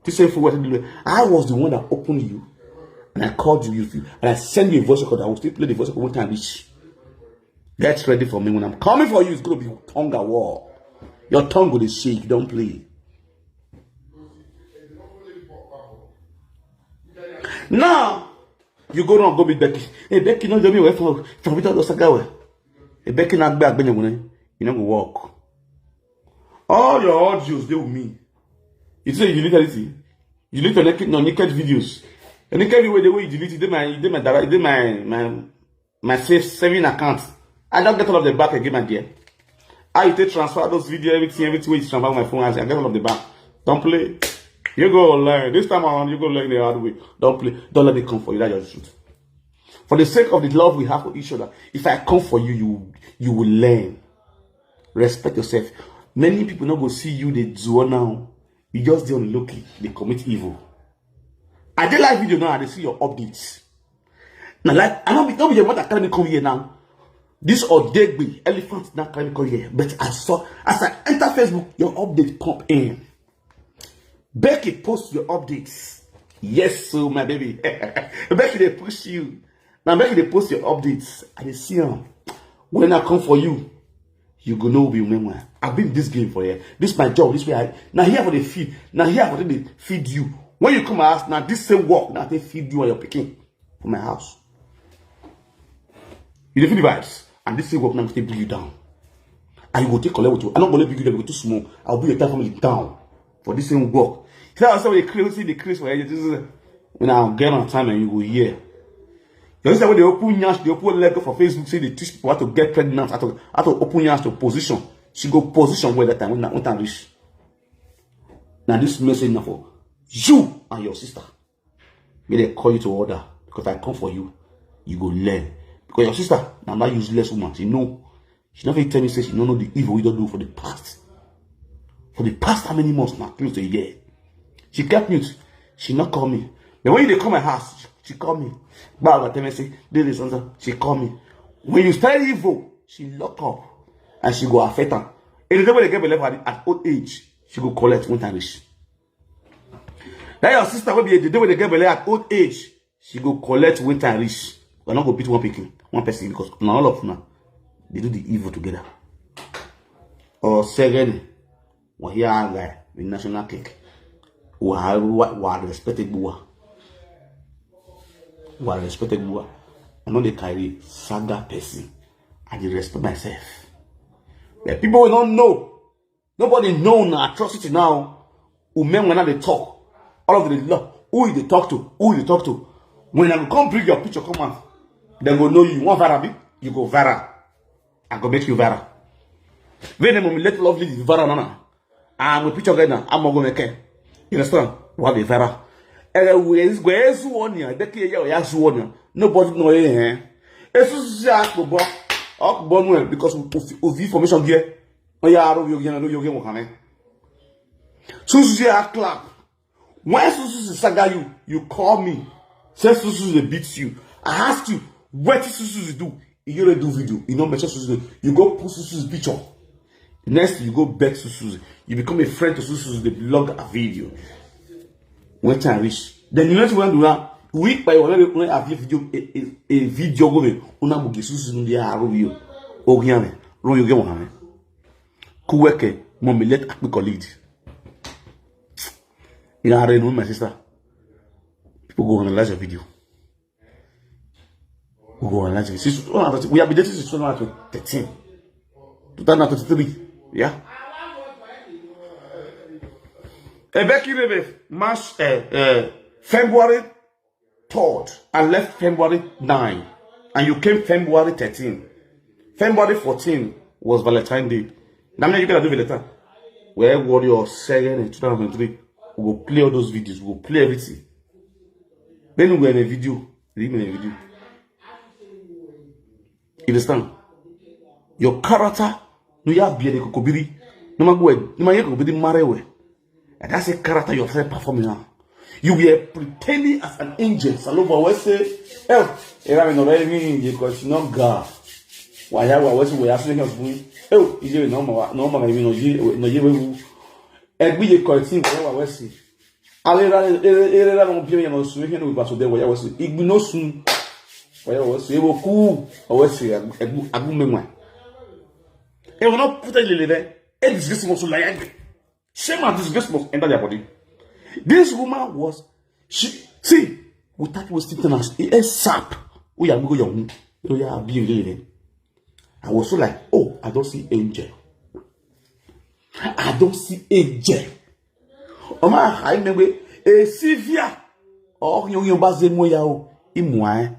To say for what I was the one that opened you. And I called you, you and I sent you a voice record. I will still play the voice record one time each. Get ready for me. When I'm coming for you, it's gonna be tongue at war. Your tongue will shake. Don't play. Now, you go down, go meet Becky. Hey, Becky, no, do me away from from without the saga. Hey, Becky, not back when you go walk. All your audios, they with me. You say you delete anything. You delete your naked, no naked videos. The naked video, the way you delete it, they my, they my, they my, my, my safe saving account. I don't get all of the back again, my dear. I take transfer those video, everything, everything wey you transfer my phone, I get all of the back. Don't play. You go learn. This time around, you go learn the hard way. Don't play. Don't let me come for you. That's your truth. For the sake of the love we have for each other, if I come for you, you you will learn. Respect yourself. Many people not go see you. They do now. You just dey unlucky. They commit evil. I did live video now. I dey see your updates. Now, like, I don't be don't be your mother carry me come here now. This Odegbe elephant now carry me come here. But I saw as I enter Facebook, your update pop in. Becky, post your updates. Yes, so my baby. Becky, they push you. Now Becky, they post your updates. I dey see them. When I come for you, you go know be remember. I've been this game for here. This my job. This way I now here for the feed. Now here for the feed you. When you come ask now this same work now they feed you and your picking for my house. You dey feel the vibes, and this same work now go take bring you down. And you go take collect with you. I not gonna bring you down because too small. I'll bring your entire family down for this same work. See how somebody crazy the craze for here. This is when I get on time and you go here. You see when they open nyash, they open leg for Facebook, say they teach people how to get pregnant, how to how to open nyash to position. She go position where that time when when time reach. Now this message now for you and your sister. May they call you to order because I come for you. You go learn because your sister now that useless woman. She know she never tell me say she no know the evil we don't do for the past. For the past how many months now close to a year. She kept mute. She not call me. But when you dey come my house, she call me. Baba tell me say this is something. She call me. When you start evil, she lock up and she go affect her. And the day when they get belle for her at old age, she go collect when time reach. That your sister will be the day when they get belle at old age, she go collect when time reach. We're not gonna beat one picking, one person because now all of now they do the evil together. Or second, we hear our guy with national cake. We are we are respected bua. We are respected bua. I know they carry saga person. I dey respect myself. But people will not know. Nobody know na atrocity now. Women when they talk, all of the law. Who you dey talk to? Who you dey talk to? When I go come bring your picture, come out. Then go know you. One viral be, you go viral. I go make you viral. When them let lovely viral now. I'm a picture guy now. I'm gonna make. You understand? What be viral? Eh, we is go ezu on ya. Deki ya ya zu on ya. Nobody know eh. Esu ya ko bo. Ok bo no because of information here. Oh yeah, I don't you know you get what I mean. Susie, I clap. When Susie saga you, you call me. Say Susie beats you. I ask you, what did Susie do? You don't do video. You know, mention Susie. You go put Susie's picture. Next, you go back to Susie. You become a friend to Susie. They blog a video. When time reach, then you know what you want to do now. Week by one, when I have a video, a, a, a video going. Una bugi Susie no dey arrow you. Ogiame, roll you get one. Kuweke, mommy, let Akpiko lead. You are ready, my sister. People go analyze your video. We go analyze it. Since two thousand thirteen, we have been dating since two thousand thirteen. two thousand twenty-three. Yeah. Ebeki Rebe, March, uh, uh, February third, and left February nine, and you came February thirteen. February fourteen was Valentine Day. Now you gonna do Valentine. Where Warrior second in two thousand twenty-three, we will play all those videos, we will play everything. Then we in a video, leave me in a video. You understand? Your character, no ya be the kokobiri. No ma go, no ma ye kokobiri marry we. And that's a character you're trying to perform now. You were pretending as an angel. Salova we say, oh, era mi no re mi ye ko si no ga. Wa ya wa we say we ya so kan fun. Oh, ije no ma no ma mi no ye no ye we wu. Egbe ye ko tin wa wa we say. Alera era no bi mi no su he no ba so de wa ya we say. Igbi no sun. Wa ya we say wo ku. Wa we say agu agu menwa. E wo no put a lele there. E disgrace mo so la ya. Shame and disgrace must enter their body. This woman was, she, see, without wasting time, e sap. Oh yeah, we go young. Oh yeah, be living. I was so like, oh, I don't see angel. I don't see angel. Oma, I remember a Sylvia. Oh, you you baze mo ya o. Imwa.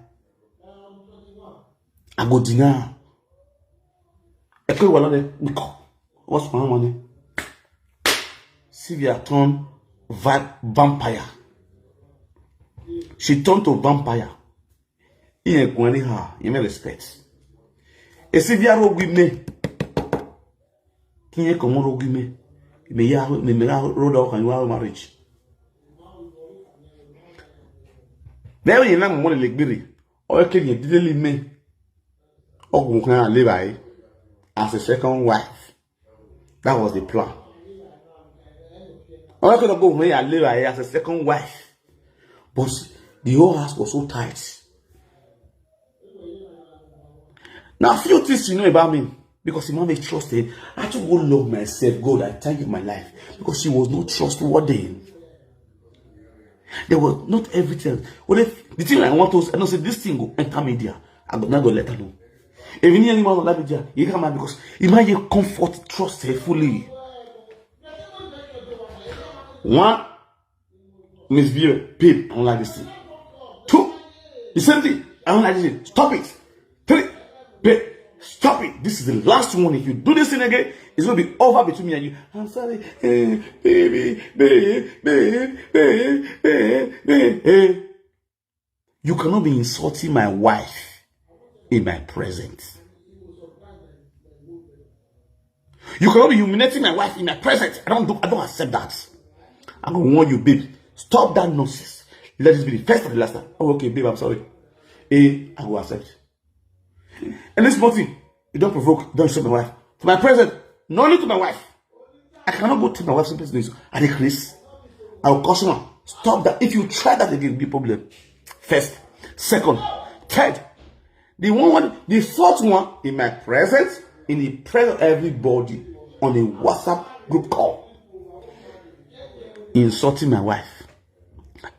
I go dinner. Ekwe wala de nko. What's my money? Sylvia turn va- vampire. She turned to vampire. Iye kwani ha, you may respect. Esi via rogi me. Kinye komo rogi me. Me ya me me ya road out and you marriage. There you na mo le gbiri. O ke ni dideli me. Ogun kan le bayi as a second wife. That was the plan. I could go where I live as a second wife. But the whole house was so tight. Now, a few things you know about me because you must trust it. I had to go love myself. God, I thank you for my life because she was not trustworthy. There was not everything. Well, if the thing I want to, I know say this thing go enter media. I go not go let her know. If you need anyone on that media, you come out because you might get comfort, trust her fully. One, Miss Beer, babe, I don't like this thing. Two, the same thing, I don't like this thing. Stop it. Three, babe, stop it. This is the last one. If you do this thing again, it's gonna be over between me and you. I'm sorry, eh, baby, babe, babe, babe, babe, babe. You cannot be insulting my wife in my presence. You cannot be humiliating my wife in my presence. I don't do, I don't accept that. I'm gonna warn you, babe. Stop that nonsense. Let this be the first and the last time. Oh, okay, babe, I'm sorry. Eh, I will accept. And this morning, you don't provoke, don't insult my wife. To my presence, no need to my wife. I cannot go to my wife's place. I dey craze. I will caution her. Stop that. If you try that again, it'll be a problem. First. Second. Third. The one, one, the fourth one, in my presence, in the presence of everybody on a WhatsApp group call. Insulting my wife.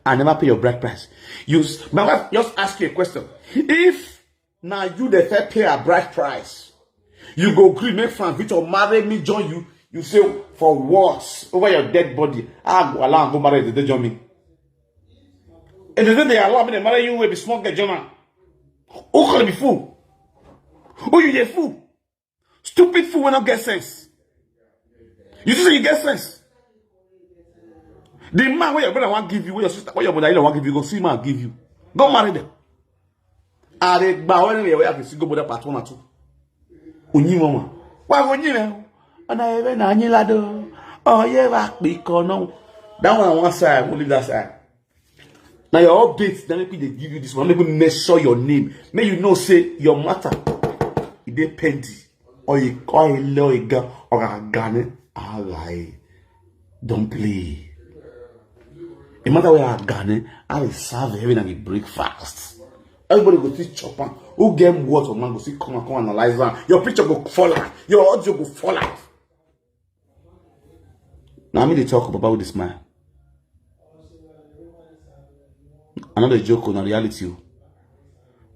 I never pay your bride price. You, s- my wife just asked you a question. If now you the fair pay a bride price, you go gree make Frank Victor marry me, join you. You say for what? Over your dead body. I go allow am go marry the day join me. And the day they allow me to marry you will be small girl, Jonah. Who call me fool? Who you dey fool? Stupid fool wey no get sense. You think say you get sense? The man wey your brother wan give you, wey your sister, wey your mother-in-law wan give you, go see man give you. Go marry them. Are they gba when we have to go mother part one or two? Onyi mama. Why onyi me? And I even anyi lado. Oh yeah, wa pe kono. That one on one side, we'll leave that side. Now your updates, then make we dey give you this one. Make we measure your name. Make you know say your matter, e dey pending. Or you call a lawyer or a gane. Alright. Don't play. No matter where I gane, I dey serve heaven and the breakfast. Everybody go see chop am. Who get what for man go see come and come analyze am. Your picture go fall out. Your audio go fall out. Now me dey talk about this man. Another joke on reality. O.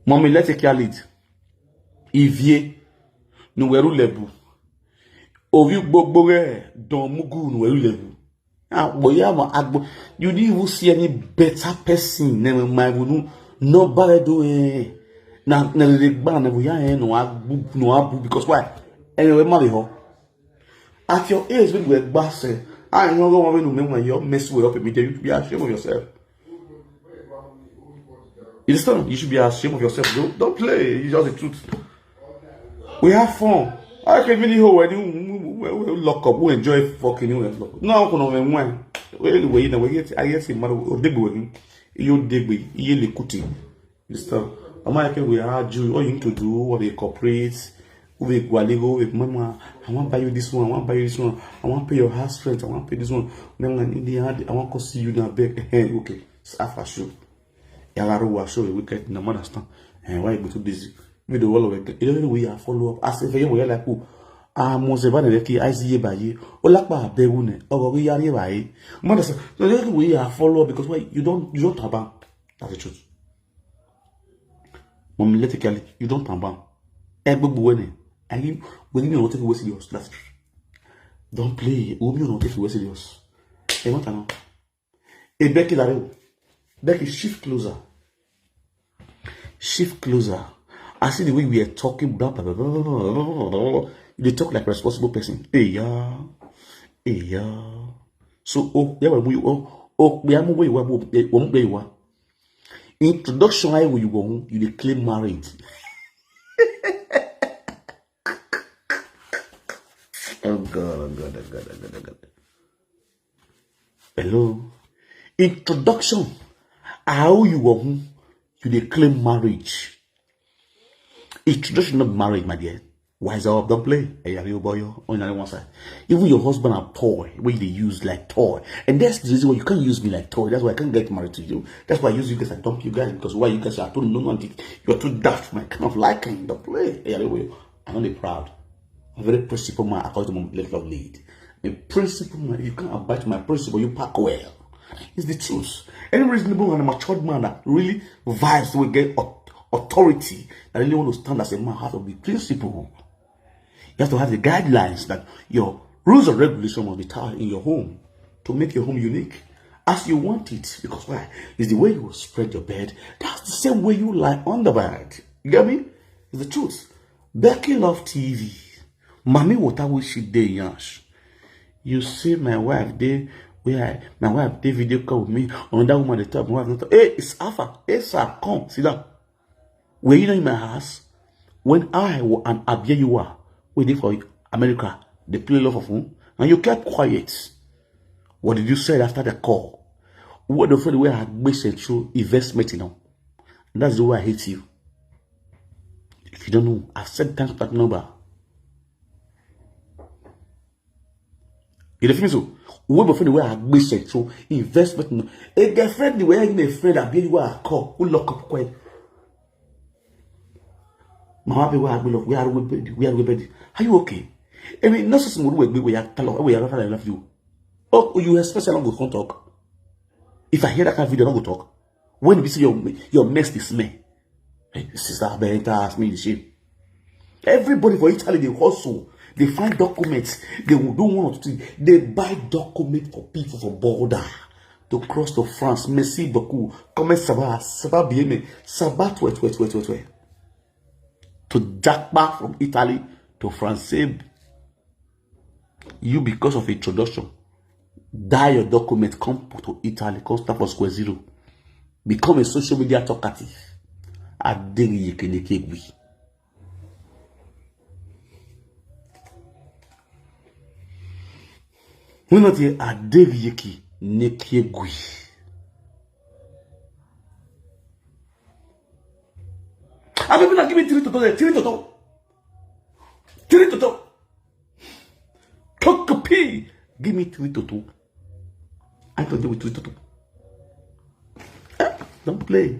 Mommy, let's take your lead. Ivie, nuweru lebu. Ovi gbogbo re don mugu nuweru lebu. Agbo ya ma agbo. You didn't even see any better person. Never mind, we no nobody do eh. Na na the gba na we ya eh no agbu no abu because why? Anyway, marry her. At your age, when we gba say, I know go when you make you mess way up immediately. You should be ashamed of yourself. You understand? You should be ashamed of yourself. Don't, don't play. It's just the truth. We have fun. I can really hold when you we, we, we lock up, we enjoy fucking you and lock up. No, I don't know when. Anyway, you know, we get, I get him, man, or they go in. You dig me, you lick it. This stuff. Am I can we argue? All you need to do, what they cooperate, we gwaligo, we mama, I want buy you this one, I want buy you this one, I want pay your house rent, I want pay this one. Mama, in the hand, I want to see you now back. Okay, it's half a show. Yagaro wa show, we get no understand. And why you go too busy? We do all of it. You know, we are follow up. As if you were like who? Ah, mo se ba ne ki I C A ba yi. O la pa be wu ne. O go ya re ba yi. Mo da sa. So we are follow up because why you don't you don't taban. That's the truth. Mom, let it, you don't taban. E gbogbo we ne. Ayi, we ni o take we serious. That's the truth. Don't play. O mi o take we serious. E mo ta no. E Becky la re. Becky, shift closer. Shift closer. I see the way we are talking. Blah, blah, blah, blah, blah, blah, blah, blah. You dey talk like a responsible person. Hey, yeah. Hey, yeah. So, oh, yeah, we, oh, oh, we are moving, we are moving, we are moving. Introduction, I will you go, you dey claim marriage. Oh God, oh God, oh God, oh God, oh God. Hello. Introduction. How you go, you dey claim marriage. Introduction, not marriage, my dear. Wise up, don't play. Hey, are you boy? On the one side. Even your husband are toy, where they use like toy. And that's the reason why you can't use me like toy. That's why I can't get married to you. That's why I use you guys and dump you guys, because why you guys are too, no, no, you're too daft for my kind of liking. Don't play. Hey, are you boy? I'm not a proud. I'm a very principled man according to my level of need. A principled man, if you can't abide to my principle, you pack well. It's the truth. Any reasonable and a matured man that really vibes will get au-, authority, that really want to stand as a man, has to be principled. You have to have the guidelines that your rules and regulation must be tied in your home to make your home unique as you want it. Because why? It's the way you spread your bed. That's the same way you lie on the bed. You get me? It's the truth. Becky Love T V. Mommy water wey she dey yansh. You see my wife dey where I, my wife dey video call with me. Another woman dey talk, my wife not talk. Hey, it's Alpha. Hey, sir, come, sit down. Were you not in my house? When I wa-, and Abia you are, we dey for America, they play love of whom? And you kept quiet. What did you say after the call? What the friend where I had made through investment, you know? That's the way I hate you. If you don't know, I've said thanks that number. You dey feel me so? Who be friend where I made through investment, no? A girlfriend the way I give me a friend, I be where I call, who lock up quiet. Mama be where I go look, where I go bed, where I go bed. Are you okay? I mean, not so small way, where I tell her, where I love you. Oh, you expect I no go come talk? If I hear that kind of video, I no go talk. When we see your, your mess this man. Hey, sister, I better ask me the shame. Everybody for Italy, they hustle. They find documents. They will do one or two things. They buy documents for people for border to cross to France. Merci beaucoup. Comment ça va? Ça va bien, mais ça va, toi, toi, toi, toi, toi. To jackpot from Italy to France. You, because of introduction, die your document, come to Italy, come start from square zero. Become a social media talkative. Adiri yekeneke gwi. We not here, Adiri yeki nekie gwi. I mean, give me three toto there, three toto. Three toto. Talk P. Give me three toto. I can deal with three toto. Eh, don't play.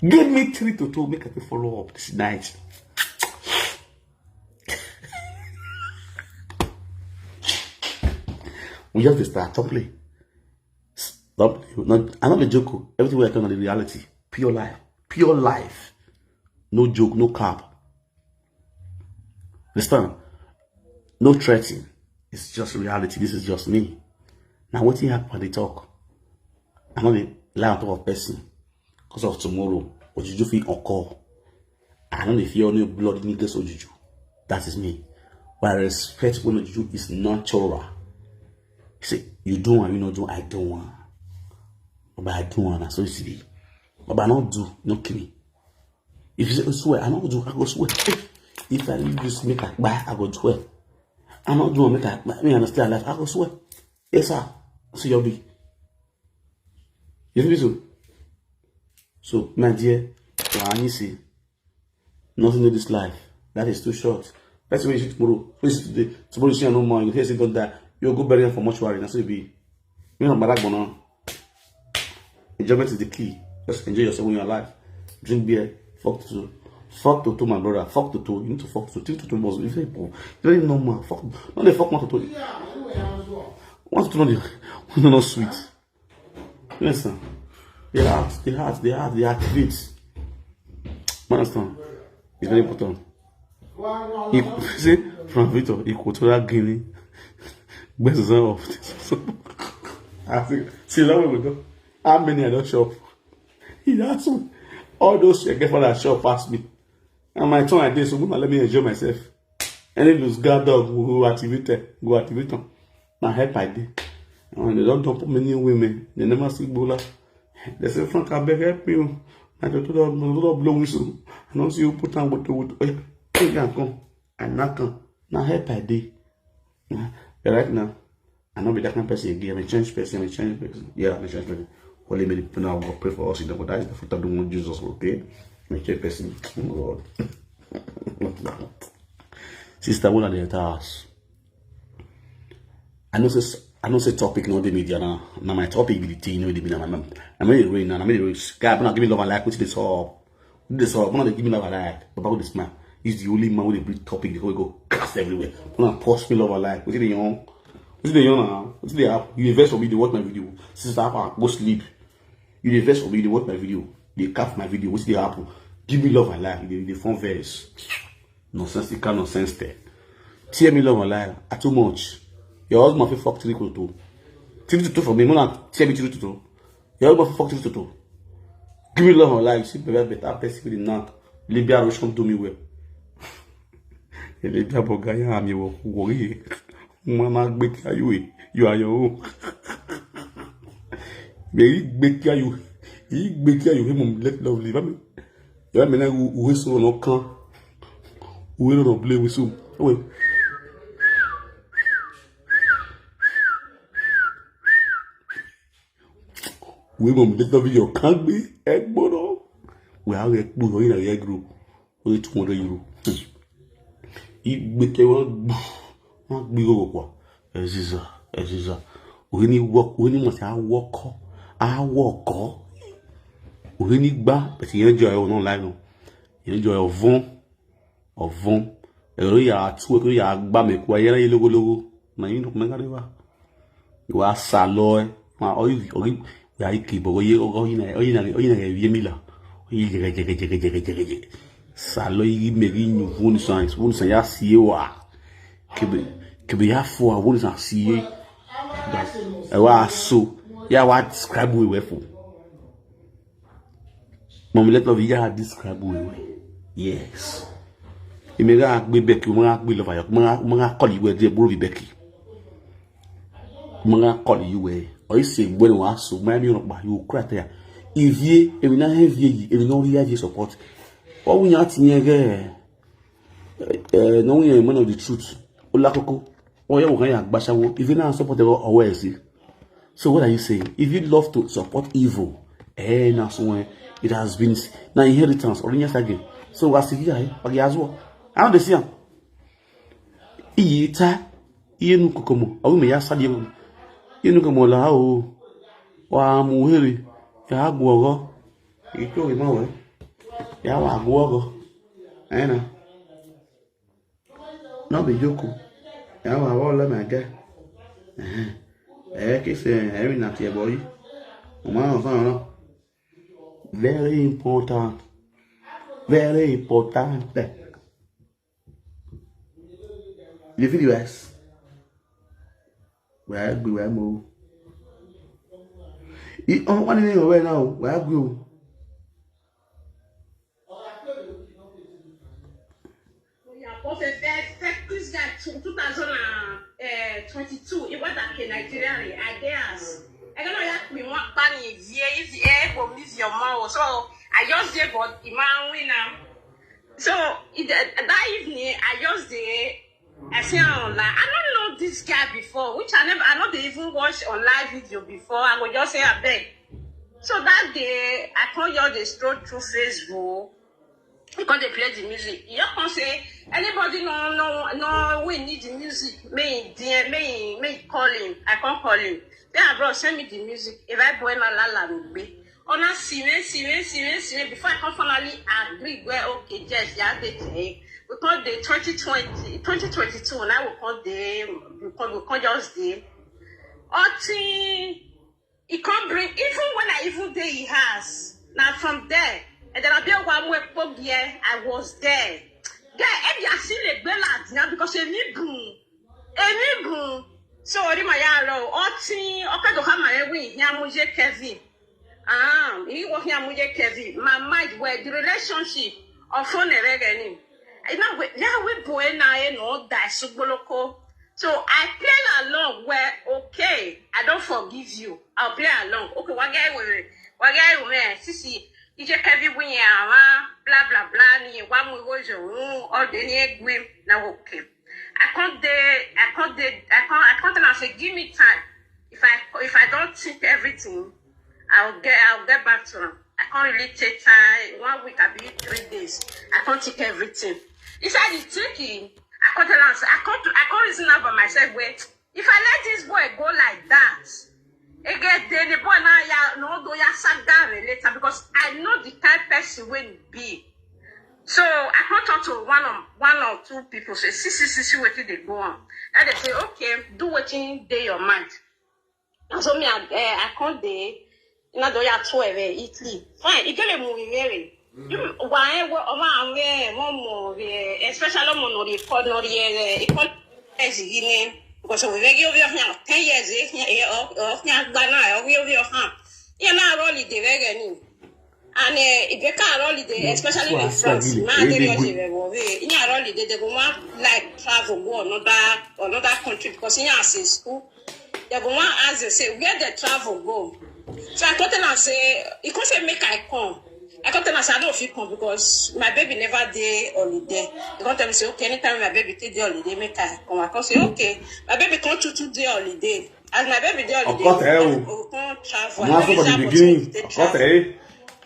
Give me three toto. Make I follow up this night. We just dey start. Don't play. Don't play. No, I no dey joke. Everything wey I talk na the reality. Pure life. Pure life. No joke, no cap. Understand? No threatening. It's just reality. This is just me. Now, wetin happen, I dey talk. I no dey lie on top of person. Because of tomorrow, ojuju fit occur. I no dey fear any blood niggas ojuju. That is me. But I respect when ojuju is natural. Say, you do one, you no do, I do one. But I do one, na so e be. But I no do, no kill me. If you say, swear, I no do, I go swear. If I leave this, make I buy, I go swear. I no do, make I buy, me, I still alive, I go swear. Yes, sir. So you be. You feel me so? So, my dear, I see. Nothing in this life. That is too short. Person wey you see tomorrow, wey you see today, tomorrow you see am no more, you hear say don die, you go bury am for mortuary, na so e be. Me na Barack Bono. Enjoyment is the key. Just enjoy yourself when you're alive. Drink beer, fuck toto. Fuck toto, my brother. Fuck toto. You need to fuck toto. Think toto must be very poor. Very normal. Fuck. No dey fuck one toto. One toto no dey. One no sweet. Listen, the heart, the heart, the heart, they activate. You understand? It's very important. He say, Frank Victor, Equatorial Guinea, best of. I think, see that way we go. How many I don't shop? He that's all. All those I get for that shop pass me. And my turn like this, so let me enjoy myself. Any loose guard dog go activate, go activate them. Now help I did. And they don't dump many women. They never see Bola. They say, "Frank, I beg, help me. I don't, don't, don't blow whistle. I don't see you put on with the wood." Oh, yeah, come. I knock on. Now help I dey. Yeah. But right now, I not be that kind of person again. I'm a changed person. I'm a changed person. Yeah, I'm a changed person. Holy Mary, put now, God pray for us. You know, that is the foot of the one Jesus, okay? I'm a changed person. Oh, God. Sister, one of the house. I know say, I know say topic no dey media now. Now my topic be the thing, no dey be now. I'm, I'm in the rain now. I'm in the rain. Guy, I'm not giving love and like. What's this up? This up. I'm not giving love and like. But about this man, he's the only man with a big topic. They go, go cast everywhere. I'm not post me love and like. What's the young? What's the young now? What's the app? You invest for me. They watch my video. Sister, go sleep. You dey vex for me, you dey watch my video, dey cap my video, wetin dey happen? Give me love and like, you dey, you dey form vex. Nonsensical nonsense there. Tear me love and like, I too much. Your husband fit fuck three to two. Three to two for me, more than tear me three to two. Your husband fit fuck three to two. Give me love and like, see better, better person with the knack. Libya Russian do me well. Libya Bulgaria, I'm your worry. Mama gbeke ayo e, you are your own. Mary gbeke ayo, he gbeke ayo, he mom let lovely. Bami, you are me na who who so no kan, who no no play with so. Wait. We mom let lovely your can be egg bono. We are a blue in a egg group. Only two hundred euro. Igbe ke wọn gbọ́, wọn gbé owó pọ̀. Eziza, Eziza. Òwe ní wọ́k, òwe ní mọ̀ sí awọ́kọ́, awọ́kọ́. Òwe ní gbá, bẹ̀tì yẹn jọ ẹ̀rọ náà láì nù. Yẹn jọ ẹ̀rọ vọ́n, ọ̀vọ́n. Ẹ̀rọ yà á tú, ẹ̀rọ yà á gbá mi kú, ayé láyé lógólógó. Màá yín dùn mẹ́ta dé wá. Ìwà sàlọ ẹ. Wà á ọyí ọyí wà á kì í bọ̀ ọyí ọyí náà ọyí náà ọyí náà yẹ mí là. Ọyí jẹgẹjẹgẹjẹgẹjẹgẹjẹ. Sàlọ yí mẹ̀rí yín fún oníṣàn fún oníṣàn yà sí é wà. Kèbè kèbè yà fọ àwọn oníṣàn sí é. Ẹ wá so yà wá describe wíwẹ̀ fún. Mọ̀mí lẹ́tọ̀ fi yà describe wíwẹ̀. Yes. Èmi rà gbé bẹ́ẹ̀kì, mo rà gbé lọ́fà yà, mo rà kọ́lì ìwé díẹ̀ búrò fi bẹ́ẹ̀kì. Manga call you eh. Or you say when you ask so, my me not you cry there. If ye, if you not have ye, if you not really have ye support. What we not in here? Eh, no we man of the truth. Ola koko. Oh yeah, we can gbashawo. If you not support the or where is it? So what are you saying? If you love to support evil, eh, now so when it has been now inheritance or in again. So what see here? But as well, I don't see him. Iyita, ihe nu kokomo, awu me ya sadi mu. Ihe nu kokomo la o. Wa mu here, ya guogo. Ito ri ma we. Ya wa guogo. Ena. No be joke. Ya wa wo la ma ga. Eh. Eh, kise, eh, mi na tie boy. O ma o fa no. Very important. Very important. You feel the rest? Where I go, where I move. He on one in the way now. Where I go? Two thousand twenty-two, it was like a Nigerian. I guess. I don't know, like me, what plan is here, if the air will miss your mouth. So I just did, but Iman winner. So it, that evening, I just did. I say online. I don't know this guy before, which I never, I not even watch online video before. I go just say I beg. So that day, I call you the stroll through Facebook. He come dey play the music. He just come say, "Anybody no no no we need the music. May he D M, may he, may he call him." I can't call him. Then abroad send me the music. If I boy na la la mi gbe. Ona siwe siwe siwe siwe before I come finally agree where okay, yes, yeah, they take. We call the twenty twenty, twenty twenty-two. Now we call the we call we call just the. Oti, he come bring even when I even dey he house. Now from there, and then I be one more pog here. I was there. There, if you see the bella now because a me boom, a me boom. So Rima Yaro, Oti, okay, to have my way. Here, Muje Kevin. Ah, he was here, Muje Kevin. My mind where the relationship of phone regeni. I know we yeah we boy na e no die sugboloko. So I play along where okay. I don't forgive you. I'll play along. Okay, one guy will, one guy will, eh, sisi, ije kevi win ya, blah, blah, blah, ni, wa mu wo jo, all the ni egwim, na okay. I can't dey, I can't dey, I can't, I can't tell am say, "Give me time. If I, if I don't think everything, I'll get, I'll get back to am." I can't really take time. One week, I be three days. I can't take everything. Inside the thinking, I can't tell am say, I can't, I can't reason out by myself. Wait, if I let this boy go like that, again, then the boy now, ya, no, do ya saga later, because I know the kind person when be. So I can't talk to one of, one or two people. Say, "See, see, see, see what they go on." And they say, "Okay, do what in dey your mind." And so me, I, eh, I can't dey. Na do ya twelve, eh, Italy. Fine, ikele mu mere. You, why, what, over and where, one more, eh, especially more no the call, no the, eh, call, as you name. Because we regular here, ten years, eh, eh, oh, oh, yeah, but now, oh, we, we, oh, huh. Yeah, now, roll it, the very new. And, eh, if you can't roll it, eh, especially in France, now they really, really, yeah, roll it, they go want, like, travel, go another, another country, because here as a school, they go want ask, they say, "Where they travel go?" So I told them, I say, "You can't say make I come." I told them, I say, "I don't feel come because my baby never dey holiday." They come tell me, say, "Okay, anytime my baby take the holiday, make I come." I come say, "Okay." My baby come to two day holiday. As my baby dey holiday, of course, eh, we go come travel. I'm also for the beginning. Of course, eh.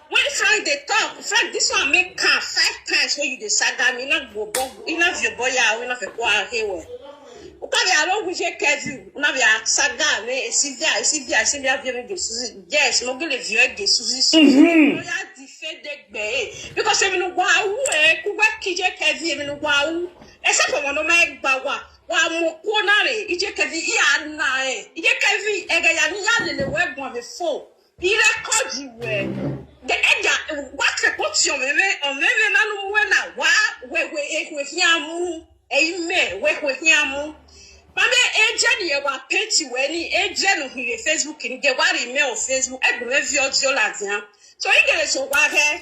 When Frank dey talk, Frank, this one make car five times when you dey saga me, not go, you not your boy, you not your boy, hey, well. Ukabi aro wuje kevi, una bi saga me, Sylvia, Sylvia, Sylvia, Sylvia, Sylvia, Sylvia, yes, mo gele vio ge Suzy, Suzy. Mm-hmm. Oya defend the gbe, eh. Because emi no wa u, eh, ku wa kije kevi, emi no wa u. Except for one of my gba wa, wa mo ko na re, ije kevi, i a na, eh. Ije kevi, ega ya ni ya lele we gwa be fo. I record we. The ega, wa ke ko ti o me, o me, me na no we na, wa, we, we, eh, we fi amu. Amen. We, we, amu. Mame, eje ni e wa page we ni, eje no hi Facebook ni, ge wa ri me o Facebook, e gbe me vi audio la dia. So, i gele so wa he.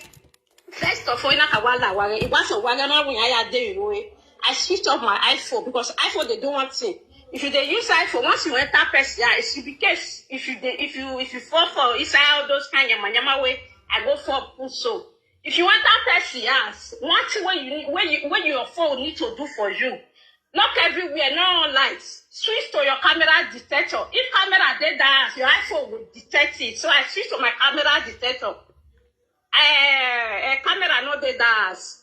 First of all, ina ka wa la wa he. I wa so wa he na we ya de ro e. I switch off my iPhone because iPhone dey do one thing. If you dey use iPhone, once you enter person, yeah, it's because if you dey, if you, if you fall for inside all those kind yama yama way, I go for put so. If you enter person house, one thing wey you need, wey you, wey your phone need to do for you, lock everywhere, no light. Switch to your camera detector. If camera dey that house, your iPhone will detect it. So I switch to my camera detector. Eh, eh, camera no dey that house.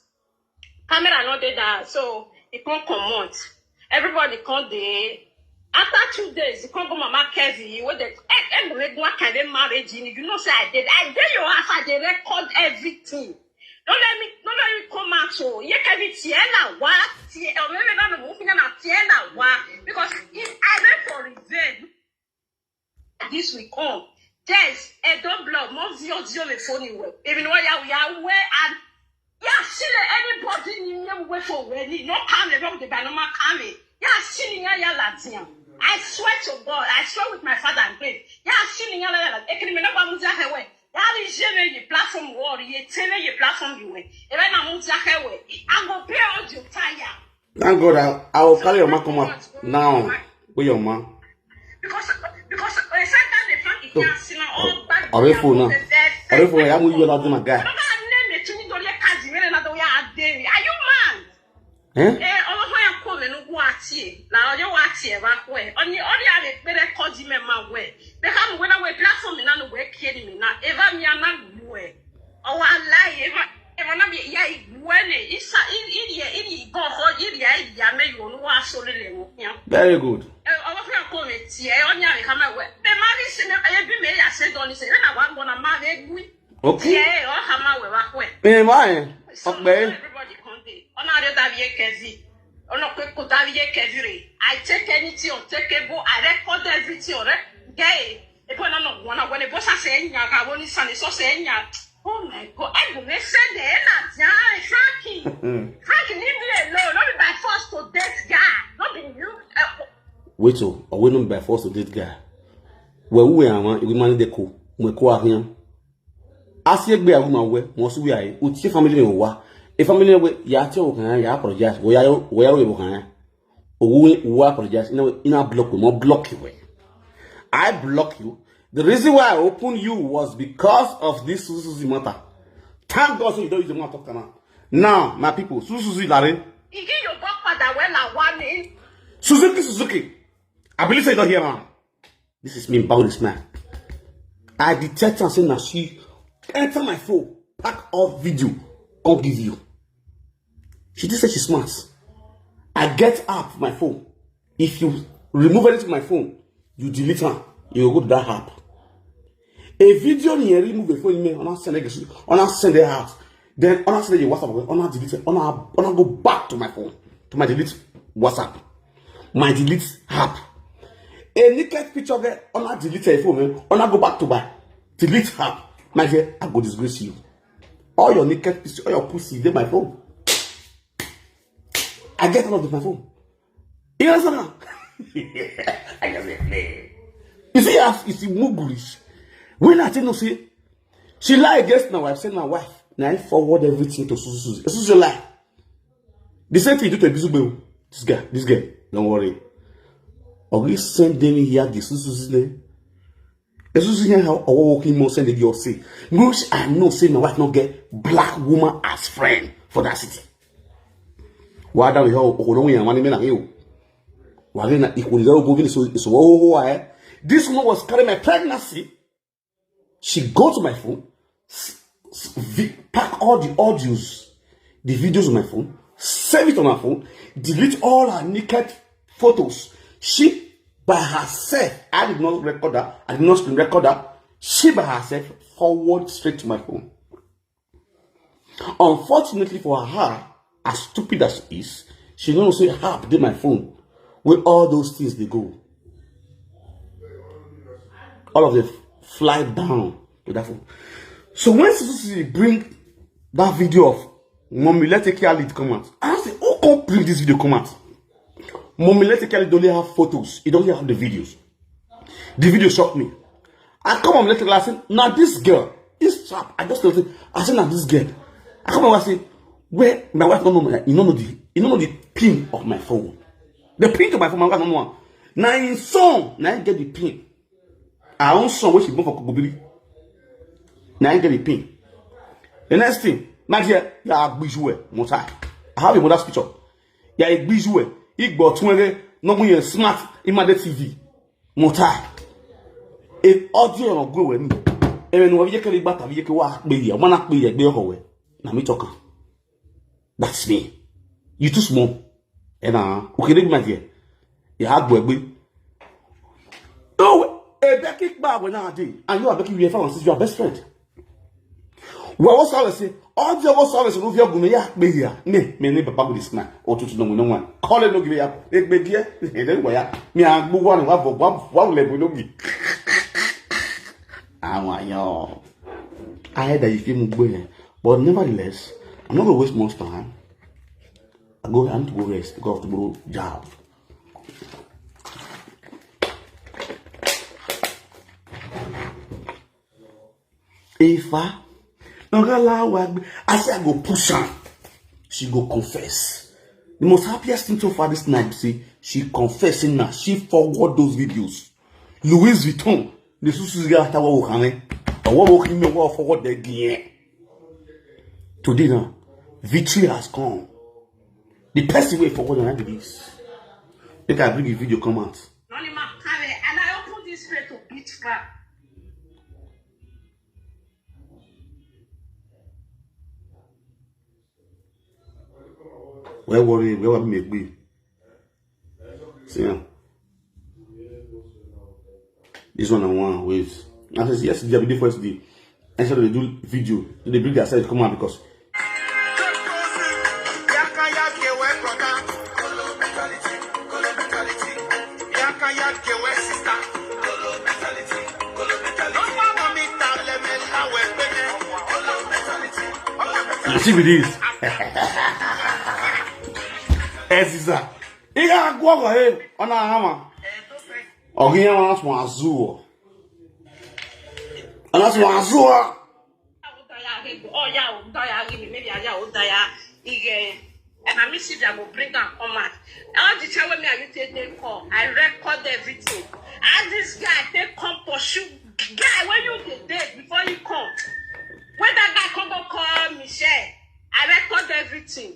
Camera no dey that house. So e come comot. Everybody come dey. After two days, e come go Mama Kevin, wey dey, eh, eh, make one kind of marriage in. You know say I did. I dey your house, I dey record everything. Don't let me, don't let me come out. So, ye Kevin, tie na wa, tie, or maybe not the movie na tie na wa. Because if I went for revenge, this will come. Yes, I don't blow, more zero, zero, the phone you will. Even though ya, ya, where and ya, see anybody in your way for wedding, no come, they don't, they no come. Ya, see ya, ya, Latin. I swear to God, I swear with my father and grace. Ya, see ya, ya, ya, e can never move that way. Ya, is your platform war, ye tell your platform you way. Even I move that way. I go pay all your tire. Thank God, I, I will carry your man come out now. Where your man? Because, because, uh, Satan dey flank him. So, aunty na all back. Ọ̀rẹ́ phone now. Ọ̀rẹ́ phone, ya mu you la do my guy. Baba, name me to me, don't let Kazi, me na do ya dey. Are you mad? Eh? Eh, ọmọ fún yẹn kó mi ní wọ́n àti ẹ̀. Là ọjọ́ wọ́n àti ẹ̀ bá kú ẹ̀. Ọ̀ni, ọ̀ni àmì péré kọ́ di mẹ́ máa wẹ̀. Bẹ́ẹ̀ ká mi wé náà wẹ̀ platform mi náà ló wẹ̀ kí ẹ̀ ni mi náà. Ẹ bá mi àná gbù ẹ̀. Ọwọ́ aláì, ẹ bá, ẹ bá náà mi ìyá ìgbù ẹ̀ ni. Ìsà, ì-, ìrì ẹ̀, ìrì ìbọn ọ̀họ́, ìrì ẹ̀, ìyá mẹ́yìn òun wá sórí lẹ̀ wọ́n fi hàn. Very good. Ẹ, ọmọ fún yẹn kó mi tiẹ̀, ọ̀ni àmì ká máa wẹ̀. Bẹ́ẹ̀ máa rí sinmi, ẹ bí mi yà ṣe dán ni sẹ́yìn náà wà gbọ́n náà máa rẹ̀ gbí. Okay. Tiẹ̀, ọ̀ ká máa wẹ̀ wá kú ẹ̀. Ẹ bá yẹn, so, ọ̀pẹ. So everybody come dey. Ọ̀nà àdé dàbí yẹ kẹ́sì. Ọ̀nà pé kò dàbí yẹ kẹ́sì rè. I take anything unthinkable. I record everything. Ọ̀rẹ́ gẹ́ ẹ̀. Èkó náà nà wọ́n náà wọlé. Bó sàṣẹ ẹ̀ yàn ká wọ́n ní sàn ní sọ́sẹ̀ ẹ̀ yàn. Oh my God. Ẹ gùn mi sẹ́ndẹ̀ ẹ̀ nà tí a ẹ̀ Frankie. Frankie, leave me alone. No be by force to date guy. No be you. Ẹ, wait o, ọ̀wé no be by force to date guy. Wẹ̀ wúwẹ̀ àwọn ìwé máa ń dẹ́kọ̀. Mo kó àhíyàn. Asi egbe awu ma we, mo su we ai, uti family me wa. E family we, ya te o kan ya apologize, wo ya, wo ya wo kan ya. Owu, wo apologize, ina, ina block we, mo block we. I block you. The reason why I open you was because of this Suzuki matter. Thank God say you don't use the mouth talk now. Now, my people, Suzuki Larry. Igi your godfather when I want it. Suzuki, Suzuki. I believe say you don't hear, man. This is me, bow this man. I detect and say now she enter my phone, pack all video, come give you. She just said she smart. I get app for my phone. If you remove anything from my phone, you delete her. You go to that app. A video ni remove the phone me, ona send it, ona send it out. Then ona send it WhatsApp, ona delete it, ona ona go back to my phone, to my delete WhatsApp, my delete app. A naked picture there, ona delete your phone, eh? Ona go back to my delete app. My dear, I go disgrace you. All your naked picture, all your pussy, they my phone. I get out of my phone. You understand now? I just say play. You see, as you see, Mugrish. When I tell you, see, she lie against my wife, send my wife. Now I forward everything to Susu. Susu lie. The same thing you do to Bizugbe. This guy, this guy, don't worry. Or we send them here, this Susu name. Esusu here how our working more send the girl say. Which I know say my wife not get black woman as friend for that city. Why that we how Okonomi and one man you? Why na equal go so so oh eh. This woman was carrying my pregnancy. She go to my phone, s- s- vi- pack all the audios, the videos on my phone, save it on her phone, delete all her naked photos. She by herself, I did not record her, I did not screen record her. She by herself forward straight to my phone. Unfortunately for her, as stupid as she is, she don't say how dey my phone where all those things they go. All of them fly down with that phone. So when Susu bring that video of Mommy, let's take care lead come out. I say, who come bring this video come out? Mommy, let's take care lead only have photos. It don't have the videos. The video shocked me. I come on later, I say, now this girl, this chap, I just told I say, now this girl. I come on, I say, where my wife don't know my, you don't know the, you don't know the pin of my phone. The pin to my phone, my wife don't know. Now in song, now I get the pin. I own song which is born for Kogobiri. Now I get the pin. The next thing, my dear, you are visual, Mosai. I have a mother's picture. You are a visual. He got twenty, no more smart, in my T V. Mota. E audio no go we ni. E me no ye ke gba tabi ye ke wa pe ya, wa na pe ya gbe ho we. Na me talk am. That's me. You too small. E na, o kere bi ma die. Ya agbo egbe. No, e be ki gba we na dey. And you are making you a fan since you are best friend. Wa wo sọ sị, ọ dị ọgwọ sọ sị n'ofe ọgwụ na ya akpe ya. Me, me ne papa with this man. Ọtụtụ no no one. Call no give ya. Ekpe die, e de gwa ya. Me agbu wa wa wa wa le bu no gi. Awa yo. I heard that you feel mugbe. But nevertheless, I'm not gonna waste much time. I go, I need to go rest because of tomorrow job. Ifa, no go allow her. I say I go push her. She go confess. The most happiest thing so far this night, see, she confessing now. She forward those videos. Louis Vuitton, the Susu girl after what we can. What we can forward again. Today now, victory has come. The person way forward and I believe. Make I bring the video come out. None of my carry, and I open this way to beat back. Where worry, where worry make me. See, yeah. This one I want wait. I said yes, the first day. I said they do video. They bring their side come out because you see with this. Ezisa. Ị ga-agwọ ọgọ ya, ọ na-ahama. Ọ gị ya nwa asụ azụ ọ. Ọ na-asụ azụ ọ. Na me see dem go bring am come out. All the time wey me and you take dey call, I record everything. How this guy take come pursue guy wey you dey date before he come? When that guy come go call Michelle, I record everything.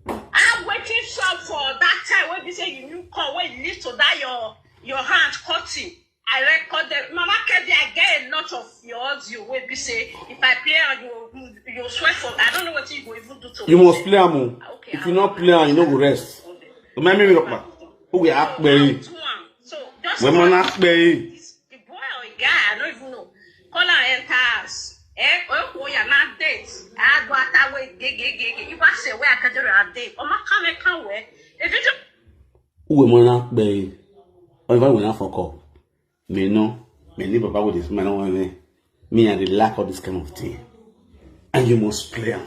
I wetin sup for that time wey be say you new call wey lead to that your your hand cutting. I record them. Mama Kevin, I get a lot of your audio wey be say if I play am, you you swear for. I don't know what you go even do to You me. must play am o. Okay, If you no play am, you no go rest. Remind me, Rokpa. Who we act pay? Do am. So just When man act pay? This the boy or a guy, I don't even know. Call am enter house. Eh, oh, oh, yeah, na date. I go out that way, gay, gay, gay, gay. You want say where I can do a date? Oh, my, come here, come where? If you just Who we man act pay? Or if I win for call. Me no. Me ni papa with this man. No, me. Me, I dey lack all this kind of thing. And you must play am.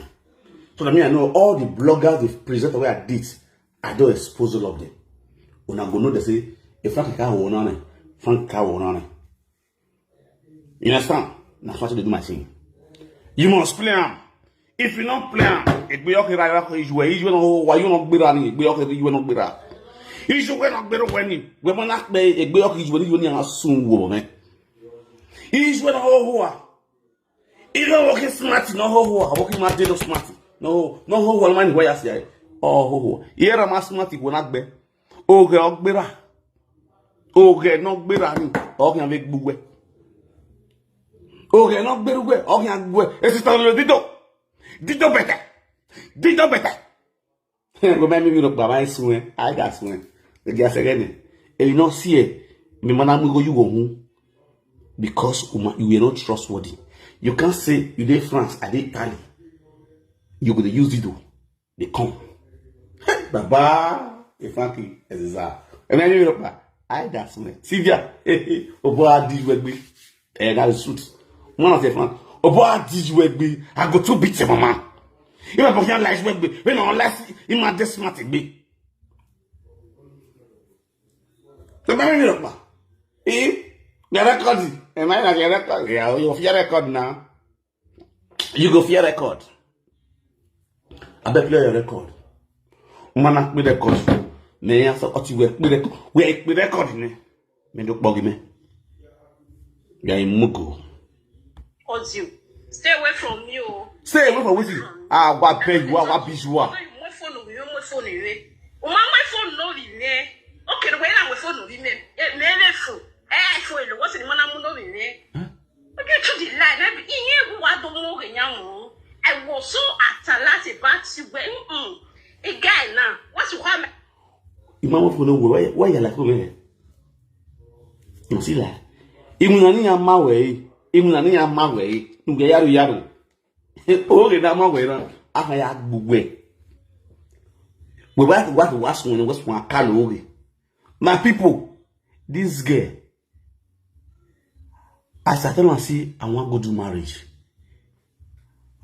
So that me, I know all the bloggers, the presenter where I did, I don't expose all of them. Una go know they say, if Frank Kawo on it, Frank Kawo on it. You understand? That's what they do my thing. You must play am. If you no play am, egbe yoke ra yoke ijwe ijwe no wa you no gbera ni egbe yoke ijwe no gbera. Ijwe no gbera weni. We mo na pe egbe yoke ijwe ni ijwe ni an sun wo me. Ijwe no ho ho a. Ijwe wo ke smart no ho ho a. Wo ke ma de no smart. No no ho ho man wa ya si ai. Oh ho ho. Yera ma smart wo na gbe. Oge ogbera. Oge no gbera ni. Oge an ve gbugbe. Oge no gbera gbe. Oge an gbe. Esi ta lo dido. Dido bete. Dido bete. Go me mi mi lo baba isun e. I got sun e. The guy say again. E you no see e. Me mana mu go you go hun. Because uma, you were not trustworthy. You can't say you dey France, I dey Italy. You go dey use it o. They come. Baba, Ifanki, Eziza. And then you look back. I that's me. Sylvia, Obo Adi Wegbe. Eh, that is suit. One of the front. Obo Adi Wegbe. I go to beat your mama. If I put your life Wegbe, when I last in my death smart be. The man look back. Eh? The record. Am I not your record? Yeah, you fear record now. You go fear record. I bet play your record. Mana play record. Me ya so oti we play record. We play record ni. Me do pogi me. Ya imugo. Audio. Stay away from me o. Stay away from wetin? Ah, wa pay you, wa be you. My phone no be my phone no be. O ma my phone no be me. Okay, the way na my phone no be me. Eh, me me phone. Eh, iPhone no. What's the man no be me? Okay, to the line. Maybe he hear who I don't know the young. I was so at a lot about you when mm, a guy now. What's the one? Imam of no why why you like me? You see like. Imunani ya mawe. Imunani ya mawe. Nuge yaru yaru. Oge na mawe na. Aka ya gbugbe. We wa wa wa sun wa sun akalo oge. My people, this girl, as I tell her, say I wan go do marriage.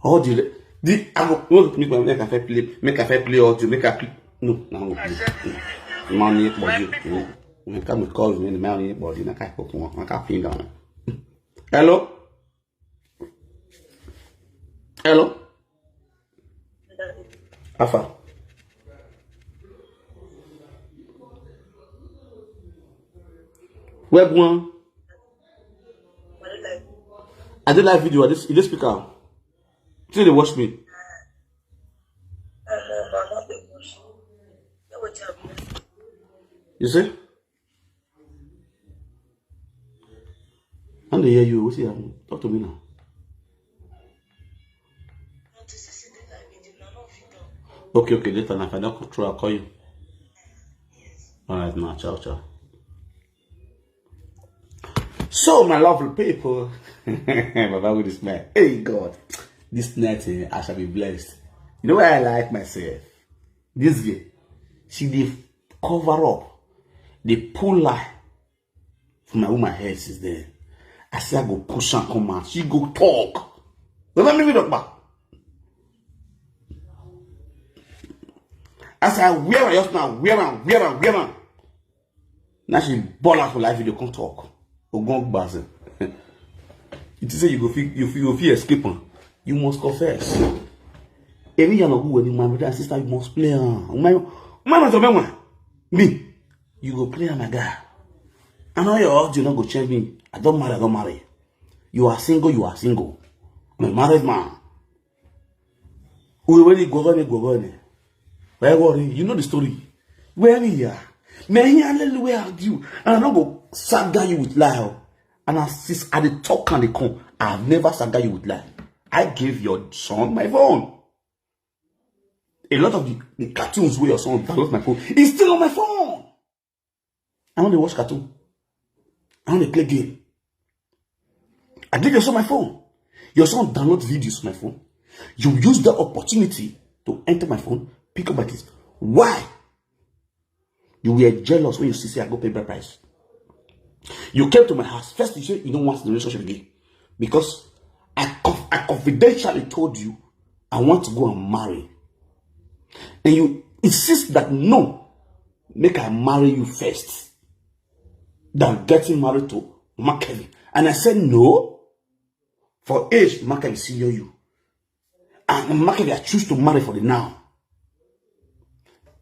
All the re- the I go no make I make I fit play make I fit play audio make I play no na go play. Money body. Make I call me money body na ka pop one na ka finger. Hello. Hello. Afa. Web one. I dey live video. I dey, I dey speak am. Still dey watch me. You see? I dey hear you. Wetin happen? Talk to me now. Okay, okay, later now. If I don't control, I'll call you. All right, now, ciao, ciao. So, my lovely people, Baba with this man. Hey, God, this night eh, I shall be blessed. You know why I like myself? This girl, she dey cover up, dey pull lie for my woman head since then. I say I go push am come out. She go talk. Remember me, Dokpa? As I wear am just now, wear am, wear am, wear am. Now she ball out for live video, come talk. Ogun Ogbaze. You think say you go fit, you fit, you fit escape am? You must confess. Every year, no good wedding, my brother and sister, you must play. Uh, my, my, my, my, me, you go play, my guy. I know your audio no go change me. I don't marry, I don't marry. You are single, you are single. I'm a married man. We already go on, go on. Why worry? You know the story. Where we are. Me, I hallelujah argue. And I no go saga you with lie. Oh. And I since I dey talk and they come, I've never saga you with lie. I gave your son my phone. A lot of the, the cartoons where your son download my phone is still on my phone. I want to watch cartoon. I want to play game. I give your son my phone. Your son download videos on my phone. You use the opportunity to enter my phone, pick up my kids. Why? You were jealous when you see say I go pay bride price. You came to my house. First, you say you don't want the relationship again. Because I, conf- I confidentially told you I want to go and marry. And you insist that no, make I marry you first than getting married to Mama Kevin. And I said no, for age, Mama Kevin senior you. And Mama Kevin, I choose to marry for the now.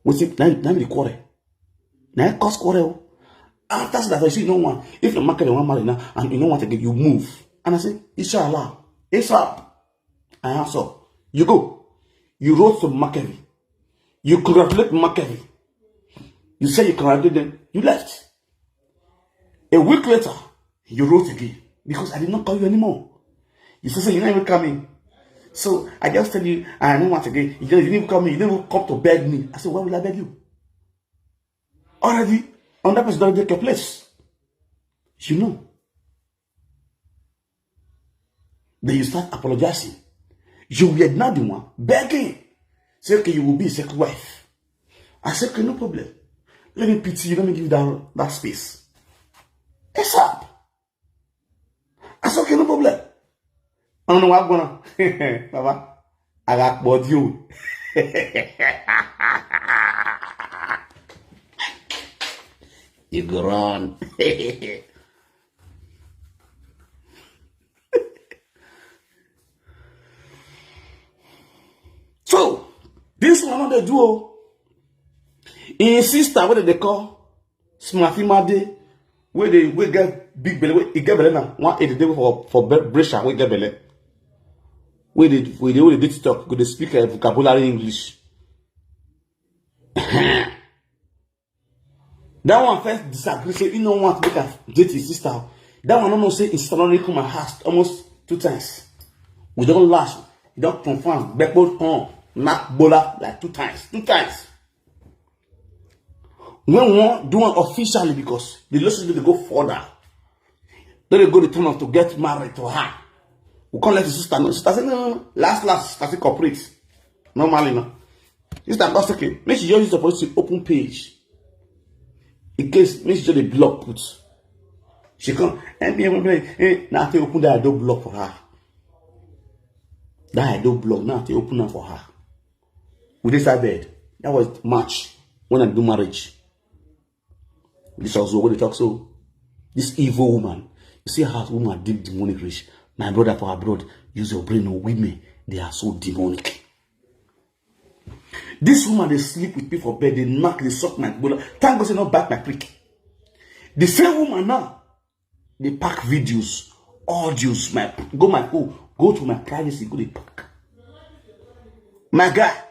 We see, now, now the quarrel. Now I cause quarrel. After that, I say, you know what? If the Mama Kevin want marry now, and you know what again, you move. And I say, inshallah, it's up. I answer. You go. You wrote to Mama Kevin. You congratulate Mama Kevin. You say you congratulate them. You left. A week later, you wrote again because I did not call you anymore. You say, say you're not even coming. So I just tell you, I don't want again. You didn't even call me. You didn't even come to beg me. I said, why will I beg you? Already, another person don't take your place. You know. Then you start apologizing. You were not the one begging. Say, okay, you will be a second wife. I said, okay, no problem. Let me pity you. Let me give you that, that space. It's up. I said, okay, no problem. I don't know what I'm gonna. Baba, I got what you. You go run. So, this one no dey do o. Him sister wey dem dey call Smarty Made, wey dey wey get big belle, wey e get belle now. One eight dey for for Bre- Brescia wey get belle. Wey dey wey dey wey dey do TikTok, go dey speak uh, vocabulary English. That one first disagree say he no want make I date his sister. That one no know say his sister don come my house almost two times. We don lash, he don confirm, beppo home, knock bola like two times, two times. When we wan do one officially because the relationship dey go further. Then they go the turn off to get married to her. We can't let the sister know. Sister say no, no, no. Last last, sister say cooperate. Normally no. Sister just okay. Make she just use the opportunity to open page. In case make she just dey block put. She come. Eh, eh, eh, now they open that door block for her. That door block now they open am for her. We dey inside bed. That was March when I do marriage. This was what they talk so. This evil woman. You see how woman deep demonic rich. My brother for abroad, use your brain. No women, they are so demonic. This woman they sleep with me for bed. They knock, they suck my bola. Thank God say not back my prick. The same woman now, they pack videos, audios. My go my go go to my privacy. Go they pack. My guy,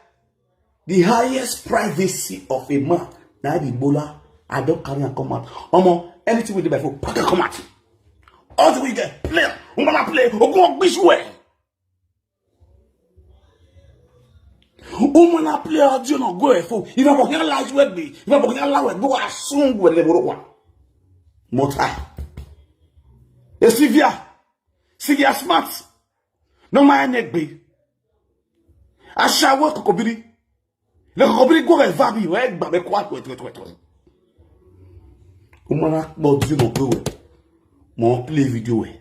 the highest privacy of a man. Now the bola, I don't carry and come out. Omo, anything with the phone, pack and come out. All the way you get play, woman I play, or go on this way. Woman I play audio no go for. If I walk your life with me, if I walk your life with go as soon with the one. Mota. Hey, Sylvia, Sylvia Smart. No my neck be. Aṣẹ́wó kòkòbìrì. Le kòkòbìrì go get vabi we gba be kwa kwa kwa kwa. Woman I but you no go we. Mo play video we.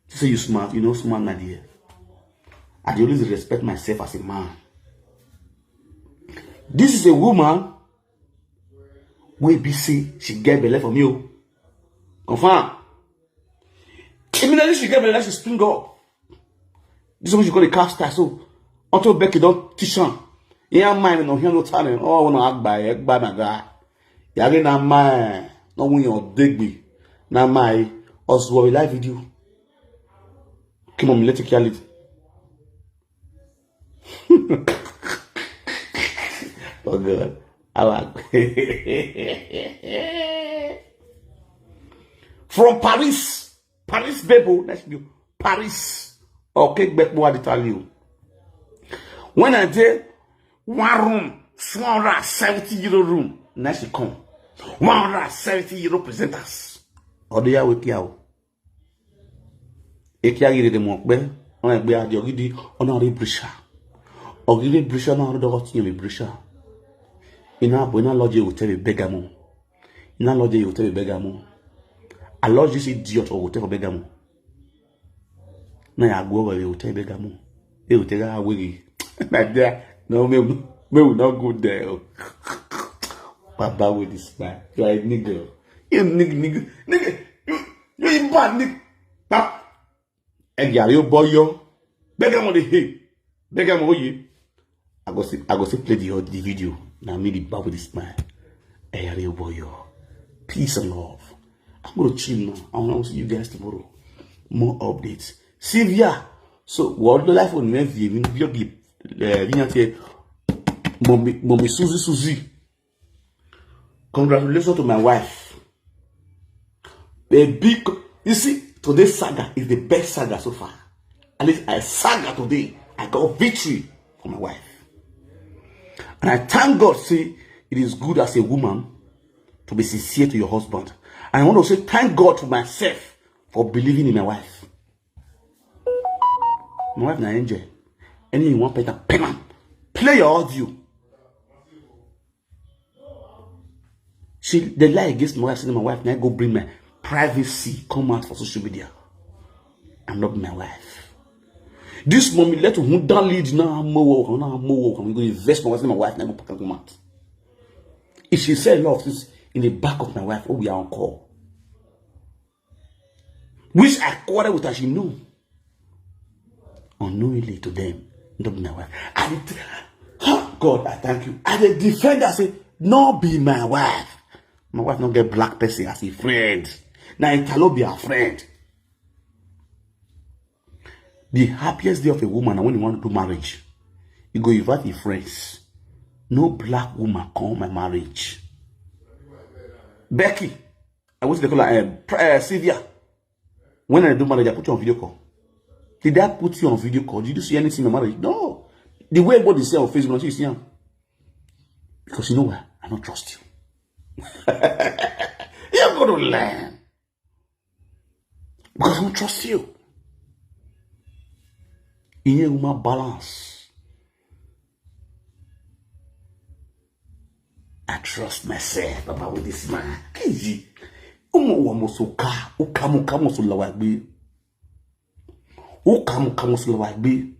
Say you smart, you know smart my dear. I dey always respect myself as a man. This is a woman wey be say she get belle for me o. Confirm. Immediately she get belle, she spring up. This one she call the cast style. So Unto Becky don teach am. Ihe ama eme na ohia no talent. Oh, na agba, agba na ga. Yare na ama, no win your degbe. Na ama, us wo live video. Come on, let's kill it. Oh God. Our from Paris. Paris, baby. Let's do Paris. Okay, back more the tell you. When I did one room, one hundred seventy euro room. Now she come. One hundred seventy euro presenters. Or do you wake you out? Eki agiri de mo pe. Ona gbe adi ogidi, ona ri brisha. Ogidi brisha na ro dogo tiyan mi brisha. Ina bo ina lodge hotel be Bergamo. Ina lodge hotel be Bergamo. I lodge this idiot for hotel for Bergamo. Na ya go over hotel Bergamo. E hotel ga wegi. Na there. No, me, me will not go there. Oh. Baba with this man. You are a nigga. You nigga, nigga, nigga. You, you a bad nigga. Now, Egari Oboyo. Bergamo the hey. Bergamo ye. I go see, I go see play the, the video. Now me the bad with this man. Egari Oboyo. Peace and love. I'm gonna chill now. I wanna see you guys tomorrow. More updates. Sylvia. So, what the life on me view? Mommy, mommy, Susie, Susie. Congratulations to my wife. A big, you see, today's saga is the best saga so far. At least I saga today. I got victory for my wife. And I thank God, see, it is good as a woman to be sincere to your husband. And I want to say thank God to myself for believing in my wife. My wife na angel. Any you want better, pen am. Play your audio. She they lie against my wife, saying my wife now go bring my privacy come out for social media. I'm not my wife. This mommy let who down lead now more work, now more work. I'm going to invest my wife, my wife now go pack come out. If she say a lot of things in the back of my wife, oh, we are on call. Which I quarrel with as you know. Unknowingly to them, not be my wife. I did, oh, God, I thank you. I the defender say, no be my wife. My wife not get black person as a friend. Now Italo be her friend. The happiest day of a woman na when you want to do marriage. You go invite your friends. No black woman come my marriage. Becky, I want to call her um, uh, Sylvia. When I do marriage, I put you on video call. Did I put you on video call? Did you see anything in my marriage? No. The way what they say on Facebook, you see him. Because you know why? I don't trust you. You're going to learn. Because I don't trust you. In your woman balance. I trust myself, Baba, with this man. Easy. Umu wa musuka, ukamu kamu sulawagbi. Ukamu kamu sulawagbi.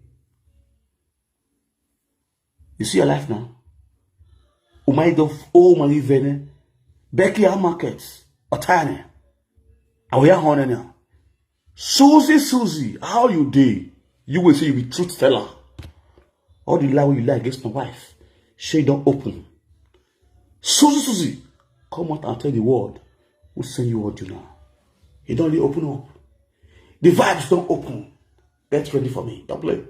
You see your life now? Umaido, oh my vene. Becky our market. Otane. Awe ya hone now. Susie, Susie, how you dey? You will say you be truth teller. All the lie wey you lie against my wife, she don open. Susie, Susie, come out and tell the world who send you audio now. He don really open up. The vibes don open. Get ready for me. Don't play.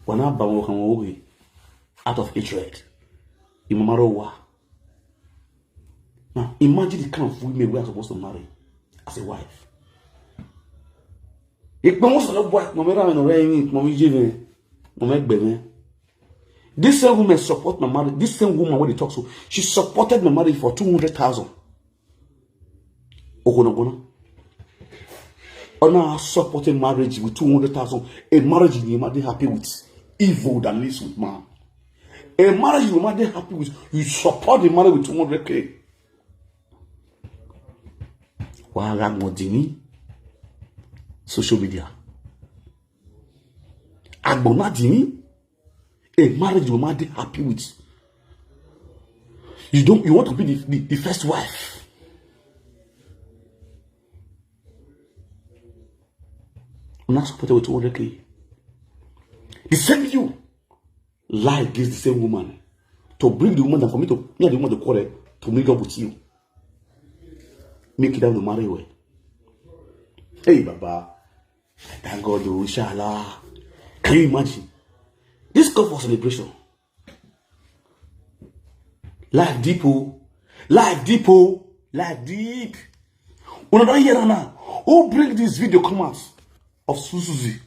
Wana ba wo kan wo out of hatred. Imamaro wa. Now imagine the kind of women we are supposed to marry as a wife. If my was a boy, my mother and already me, my jivin, my bebe. This same woman support my marriage. This same woman when they talk so, she supported my marriage for two hundred thousand. Ogonogona. Ona supporting marriage with two hundred thousand. A marriage you might be happy with. Evil that lives with man. A marriage you might be happy with. You support the marriage with two hundred K. Wahala Modini. Social media. Agbonadini. A marriage you might be happy with. You don't you want to be the, the, the first wife. Una support with two hundred K. The same you lie against the same woman to bring the woman down for me to, me and the woman to quarrel to make up with you. Make it down to marry well. Hey, Baba. Thank God, oh, inshallah. Can you imagine? This call for celebration. Life deep, oh. Life deep, oh. Life deep. Una don hear now. Who bring this video come out of Suzuzi?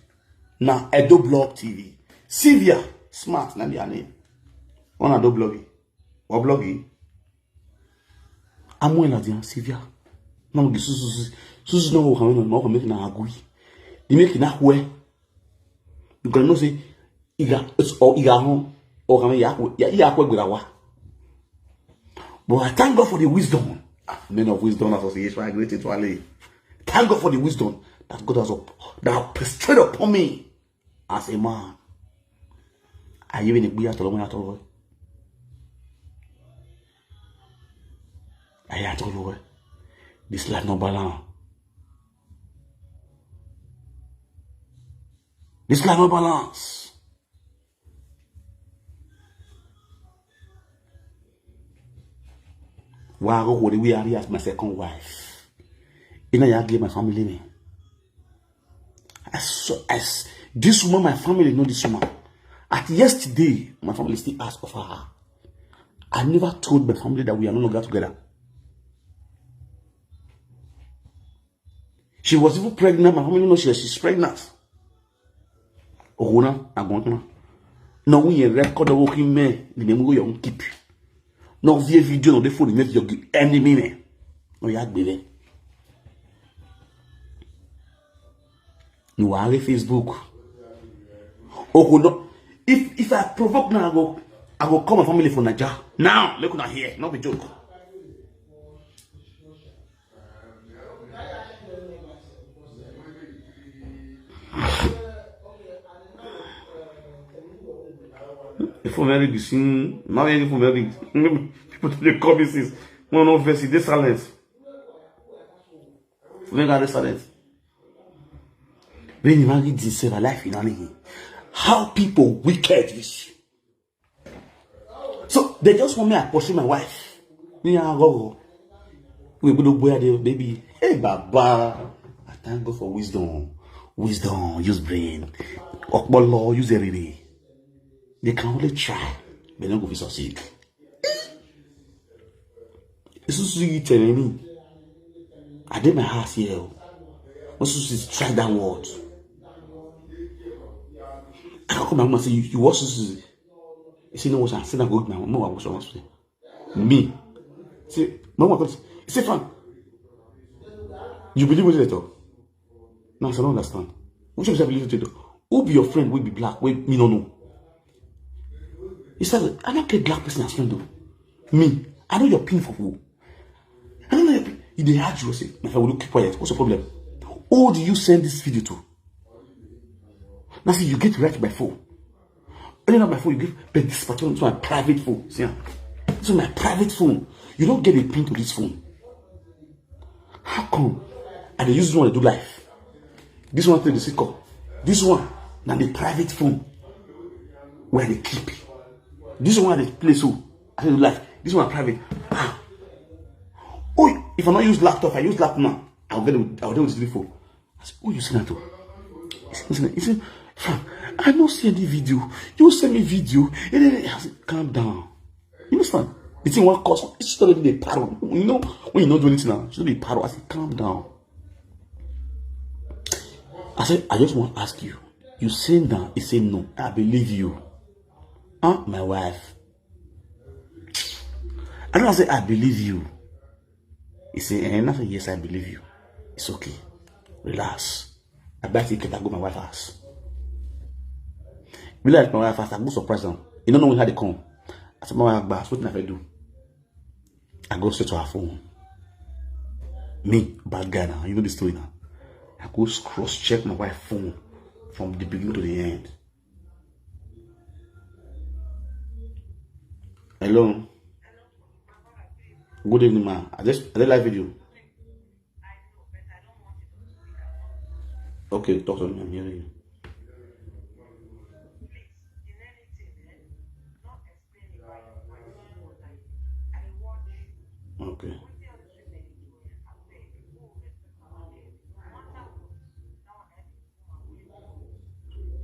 Na Edo Blog T V. Sylvia Smart, na be her name. Una do bloggy. What bloggy? Amuela dia Sylvia. Na mo gi Suzuzi. Suzuzi no wo kan no mo ko make na agui. Di make na hwe. You can know say iga, it's all iga hon. O kan ya ya ya hwe gbera wa. But I thank God for the wisdom. Ah, Men of Wisdom Association, I greet it to Ali. Thank God for the wisdom that God has up, that bestowed upon me as a man. Ayé mi ni gbé yàtọ̀ lọ́mọ yàtọ̀ lọ́wọ́. Ayé yàtọ̀ lọ́wọ́. This life no balance. This life no balance. Why I go with the way I as my second wife? You know, I give my family name. I saw, I, s- this woman, my family know this woman. At yesterday, my family still ask of her. I never told my family that we are no longer together. She was even pregnant. My family know she, she's pregnant. Ohuna, agwantna. No, we record of working men. The name we young keep. No via video, no the phone, make your enemy man. No, ya gbele. No, I read Facebook. Oh, no. If if I provoke now, I go I go call my family for Naija. Now, make una hear, not be joke. If I'm very busy, now if I'm very people to the call me sis. No, no, verse, this silence. When God is silent. When you marry this, save a life in anything. How people wicked is. So they just want me to pursue my wife. Me and go. We go to where the baby. Hey, Baba. I thank God for wisdom. Wisdom, use brain. Okpolo, use everything. They can only try, but don't go for succeed. Susu yi tẹ̀lé mi. I dey my house here o. Wọ́n Susu ti try that word. I come my mama say you, you watch Susu. You say no watch am. Say na go with my mama watch am. Me. Say my mama come say, say fam. You believe wetin I talk? Now I don't understand. Which of you believe wetin I talk? Who be your friend wey be black wey me no know? He said, I don't get black person as friend though. Me, I know your pin for who? I don't know your pin. You dey hard you say, my friend, will you keep quiet? What's your problem? Who do you send this video to? Now see, you get right by phone. Only not my phone, you give but this particular to my private phone. See, ah, this is my private phone. You don't get a pin to this phone. How come? I dey use this one to do life. This one to the sick call. This one, now the private phone where they keep. This one they play so. I dey do life. This one private. Ah. Oh, if I not use laptop, I use laptop now. I'll get it. I'll deal with this phone. I said, who you send that to? He said, he said, fam, I no see any video. You send me video. And then I said, calm down. You understand? The thing what cause it's still the power. You know, when you not do anything now, it's still the power. I said, calm down. I said, I just want to ask you. You send down, he said no. I believe you. Huh? My wife. I don't say I believe you. He say, eh, nothing. Yes, I believe you. It's okay. Relax. I buy ticket, I go my wife house. We like my wife house, I go surprise them. You don't know how they come. I said, my wife, boss, what can I do? I go straight to her phone. Me, bad guy now. You know the story now. I go cross check my wife phone from the beginning to the end. Hello. Good evening, ma. I just I did live video. Okay, talk to me. I'm hearing you. Okay.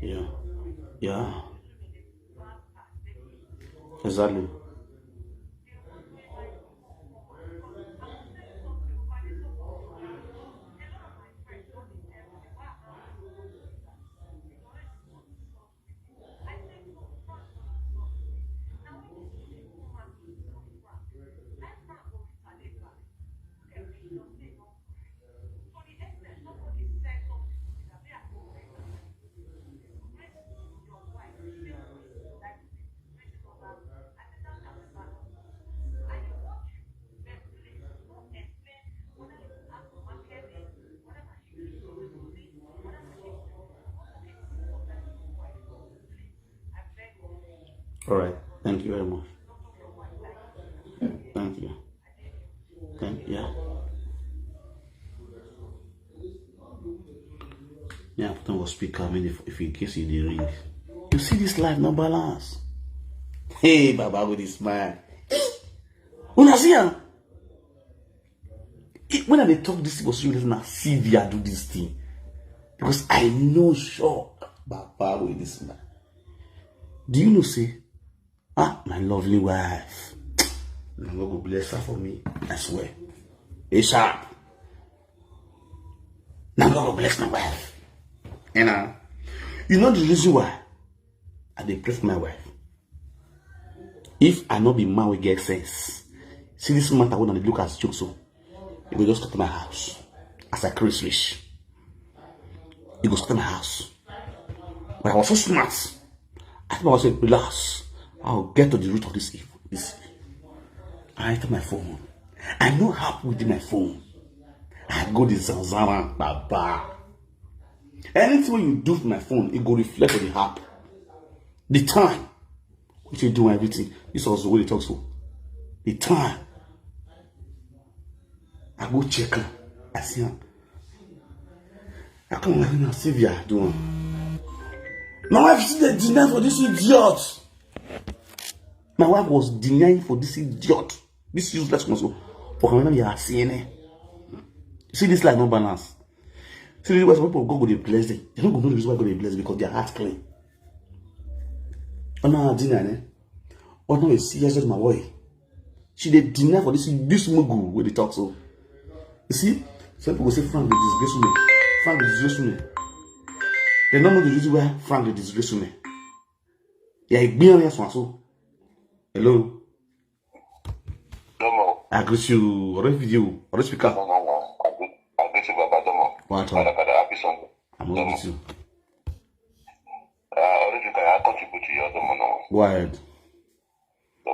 Yeah. Yeah. Exactly. All right. Thank you very much. Thank you. Thank you. Yeah. Yeah, put on speaker. I mean, if, if in case you dey ring, you see this life no balance. Hey, Baba with this smile. Una see am? When I dey talk this thing for you, na Sylvia do this thing because I know sure Baba with this smile. Do you know say, ah, my lovely wife, na God go bless her for me. I swear. Hey, sharp. Na God go bless my wife. You know, you know the reason why I dey pray for my wife. If I no be man wey get sense, see this matter wey I dey look as joke so, e go just scatter my house. As I craze reach, e go scatter my house. But I was so smart. I told myself, relax. I'll get to the root of this evil. This evil. I enter my phone. I no happy with my phone. I go the zanzara, baba. Anything wey you do for my phone, it go reflect on the app. The time. What you do, everything. This was the way they talk so. The time. I go check am. I see am. I come like na Sylvia do am. My wife still dey deny for this idiot. My wife was denying for this idiot. This useless muscle. For Cameroon, you are C N N. See this life no balance. See this way some people go go dey bless them. They no go know the reason why God dey bless because their heart clean. Ona deny ne. Ona we see yes my boy. She dey deny for this this mugu wey dey talk so. You see, some people go say Frank dey disgrace women. Frank dey disgrace women. They no know the reason why Frank dey disgrace women. Yeah, e gbin on so. Hello. Domo. I greet you. What if you? What if speaker? No, no, no. I greet, I greet you, Baba Domo. What? Kada, kada, happy Sunday. I'm with you. Uh, what if you can contribute to your Domo now? Go ahead. So,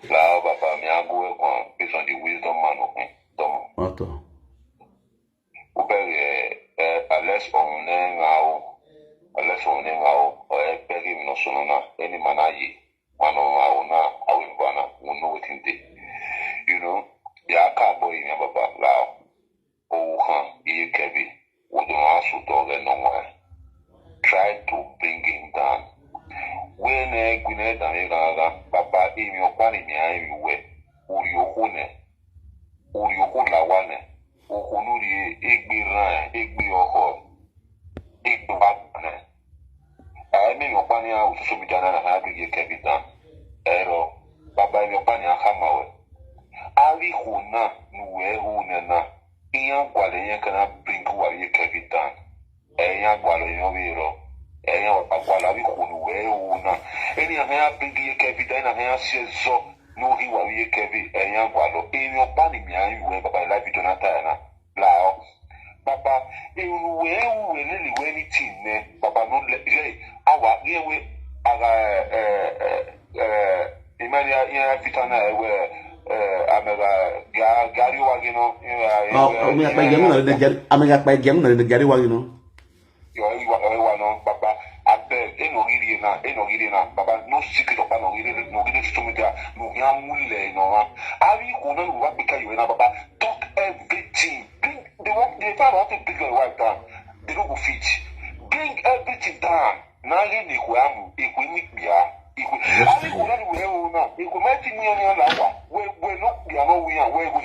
la, Baba, mi ago e kon, based on the wisdom man, okay? Domo. What? Ubere, eh, unless on ne ngao, unless on ne ngao, eh, beg him no sono na, any man aye, man on ngao na, awin bana, we know wetin dey. You know, ya ka boy mi baba, la, o han, iye kebi, we don't ask to dog and no one. Try to bring him down. When, eh, gwine da me gaga, baba, imi okpani mi a imi we, uri okune, uri okuna wane, okunuri egbe ran, egbe oho, egbe wane. A imi okpani a ususu mi dana na ha bi ye kebi dan. Ero, baba imi okpani a hama we. Ari hona, nu we hone na. Iyan gwale yan kana bring wa ye kebi dan. Eyan gwalo yan we ro. Eyan wa gwala bi honu we hona. Eni a ya bring ye kebi dan, a ya se zo. No hi wa ye kebi, eyan gwalo. Emi okpani mi a we baba la video na ta na. La o. Baba, e unu we, unu we le le we ni tin ne. Baba no le, ye, awa, ye we, aga, eh, eh, eh, imani ya, ya fitana, eh, we, eh, amega, ga, gari wa gino, ya, ya, Oh, ya, ame akpa ya, igemu ya, na de gari, ame akpa igemu na de gari wa gino. Yo, ewa, ewa no, baba, abeg, e no giri na, e no giri na, baba, no secret, baba, no giri, no giri to me there, no ya mule, no, ah. Ari ko na, no, wa pika yo na, baba, talk everything. Bring, they want, they try to bring your wife down. They no go fit. Bring everything down. Na ye ni ko amu, e ko ni bia, e ko. Ari ko na, we o na, e ko ma ti ni ni la wa. We, we no, we are not we are, we go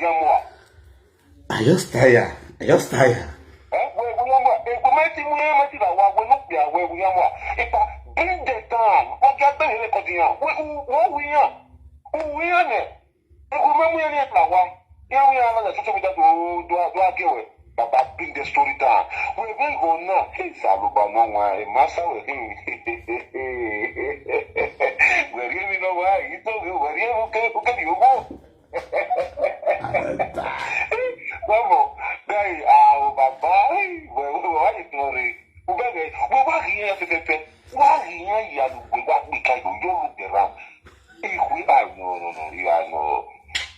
I just tire. I just tire. Eh, we we yamwa. E ko meti mu ye meti la wa we no ya we we yamwa. Ipa bring the down. O ga be le ko diyan. We we we yan. We yan ne. E ko ma mu ye ne la wa. Ya we yan na social media do do do age we. Baba bring the story down. We we go now. Hey, Saluba no wa. E masa we. We ri mi no wa. Ito we ri mu ke ke di owo. Vamos, dai, ah, o baba, ai, we we wa ni tore. O bebe, we wa ri yan pepepe. Wa ri yan ya lu we wa pe ka yo yo lu de ra. Iku a no no no ya no.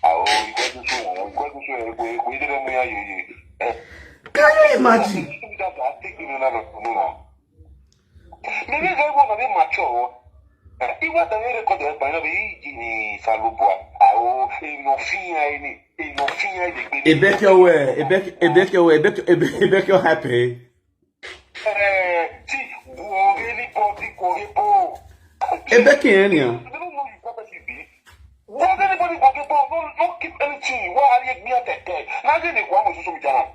Ah, o iko tu so, iko tu so e ko e ko de mu ya ye ye. Eh. Can you imagine? That that take me na no no. Maybe they want to be mature. Iwa da ne record e ba na bi ni Saluba. Ah, o e no fi ya ni, e no fi ya de gbe. Ebeke we, Ebeke Ebeke we, Ebeke Ebeke Ebeke happy. Eh, ti bu o really body ko e bo. Ebeke yen ya. I don't know you property be. What anybody go get bo? No, no keep anything. Why are you here that day? Now they dey go on social media.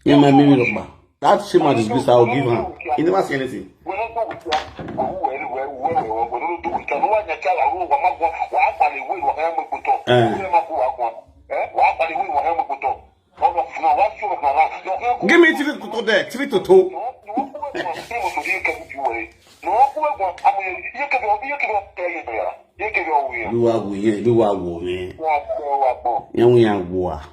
In my memory number. That shame and disgrace I will give her. He never say anything. We no go with ya. We we we we we we no do with ya. No one ya chala. We we ma go. We are pale we we have to talk. Eh. We ma go wa go. Eh? We are pale we we have to talk. No no no. What you na na. No. Give me three to two there, three to two. No no. We we we we we we we we. No we we we. Amu ye ke bi ye ke bi ye ke bi ya. Ye ke bi o ye. Bí wàá wò yẹn, bí wàá wò yẹn. Wa wa wa. Yẹn wọ́n yà wò á.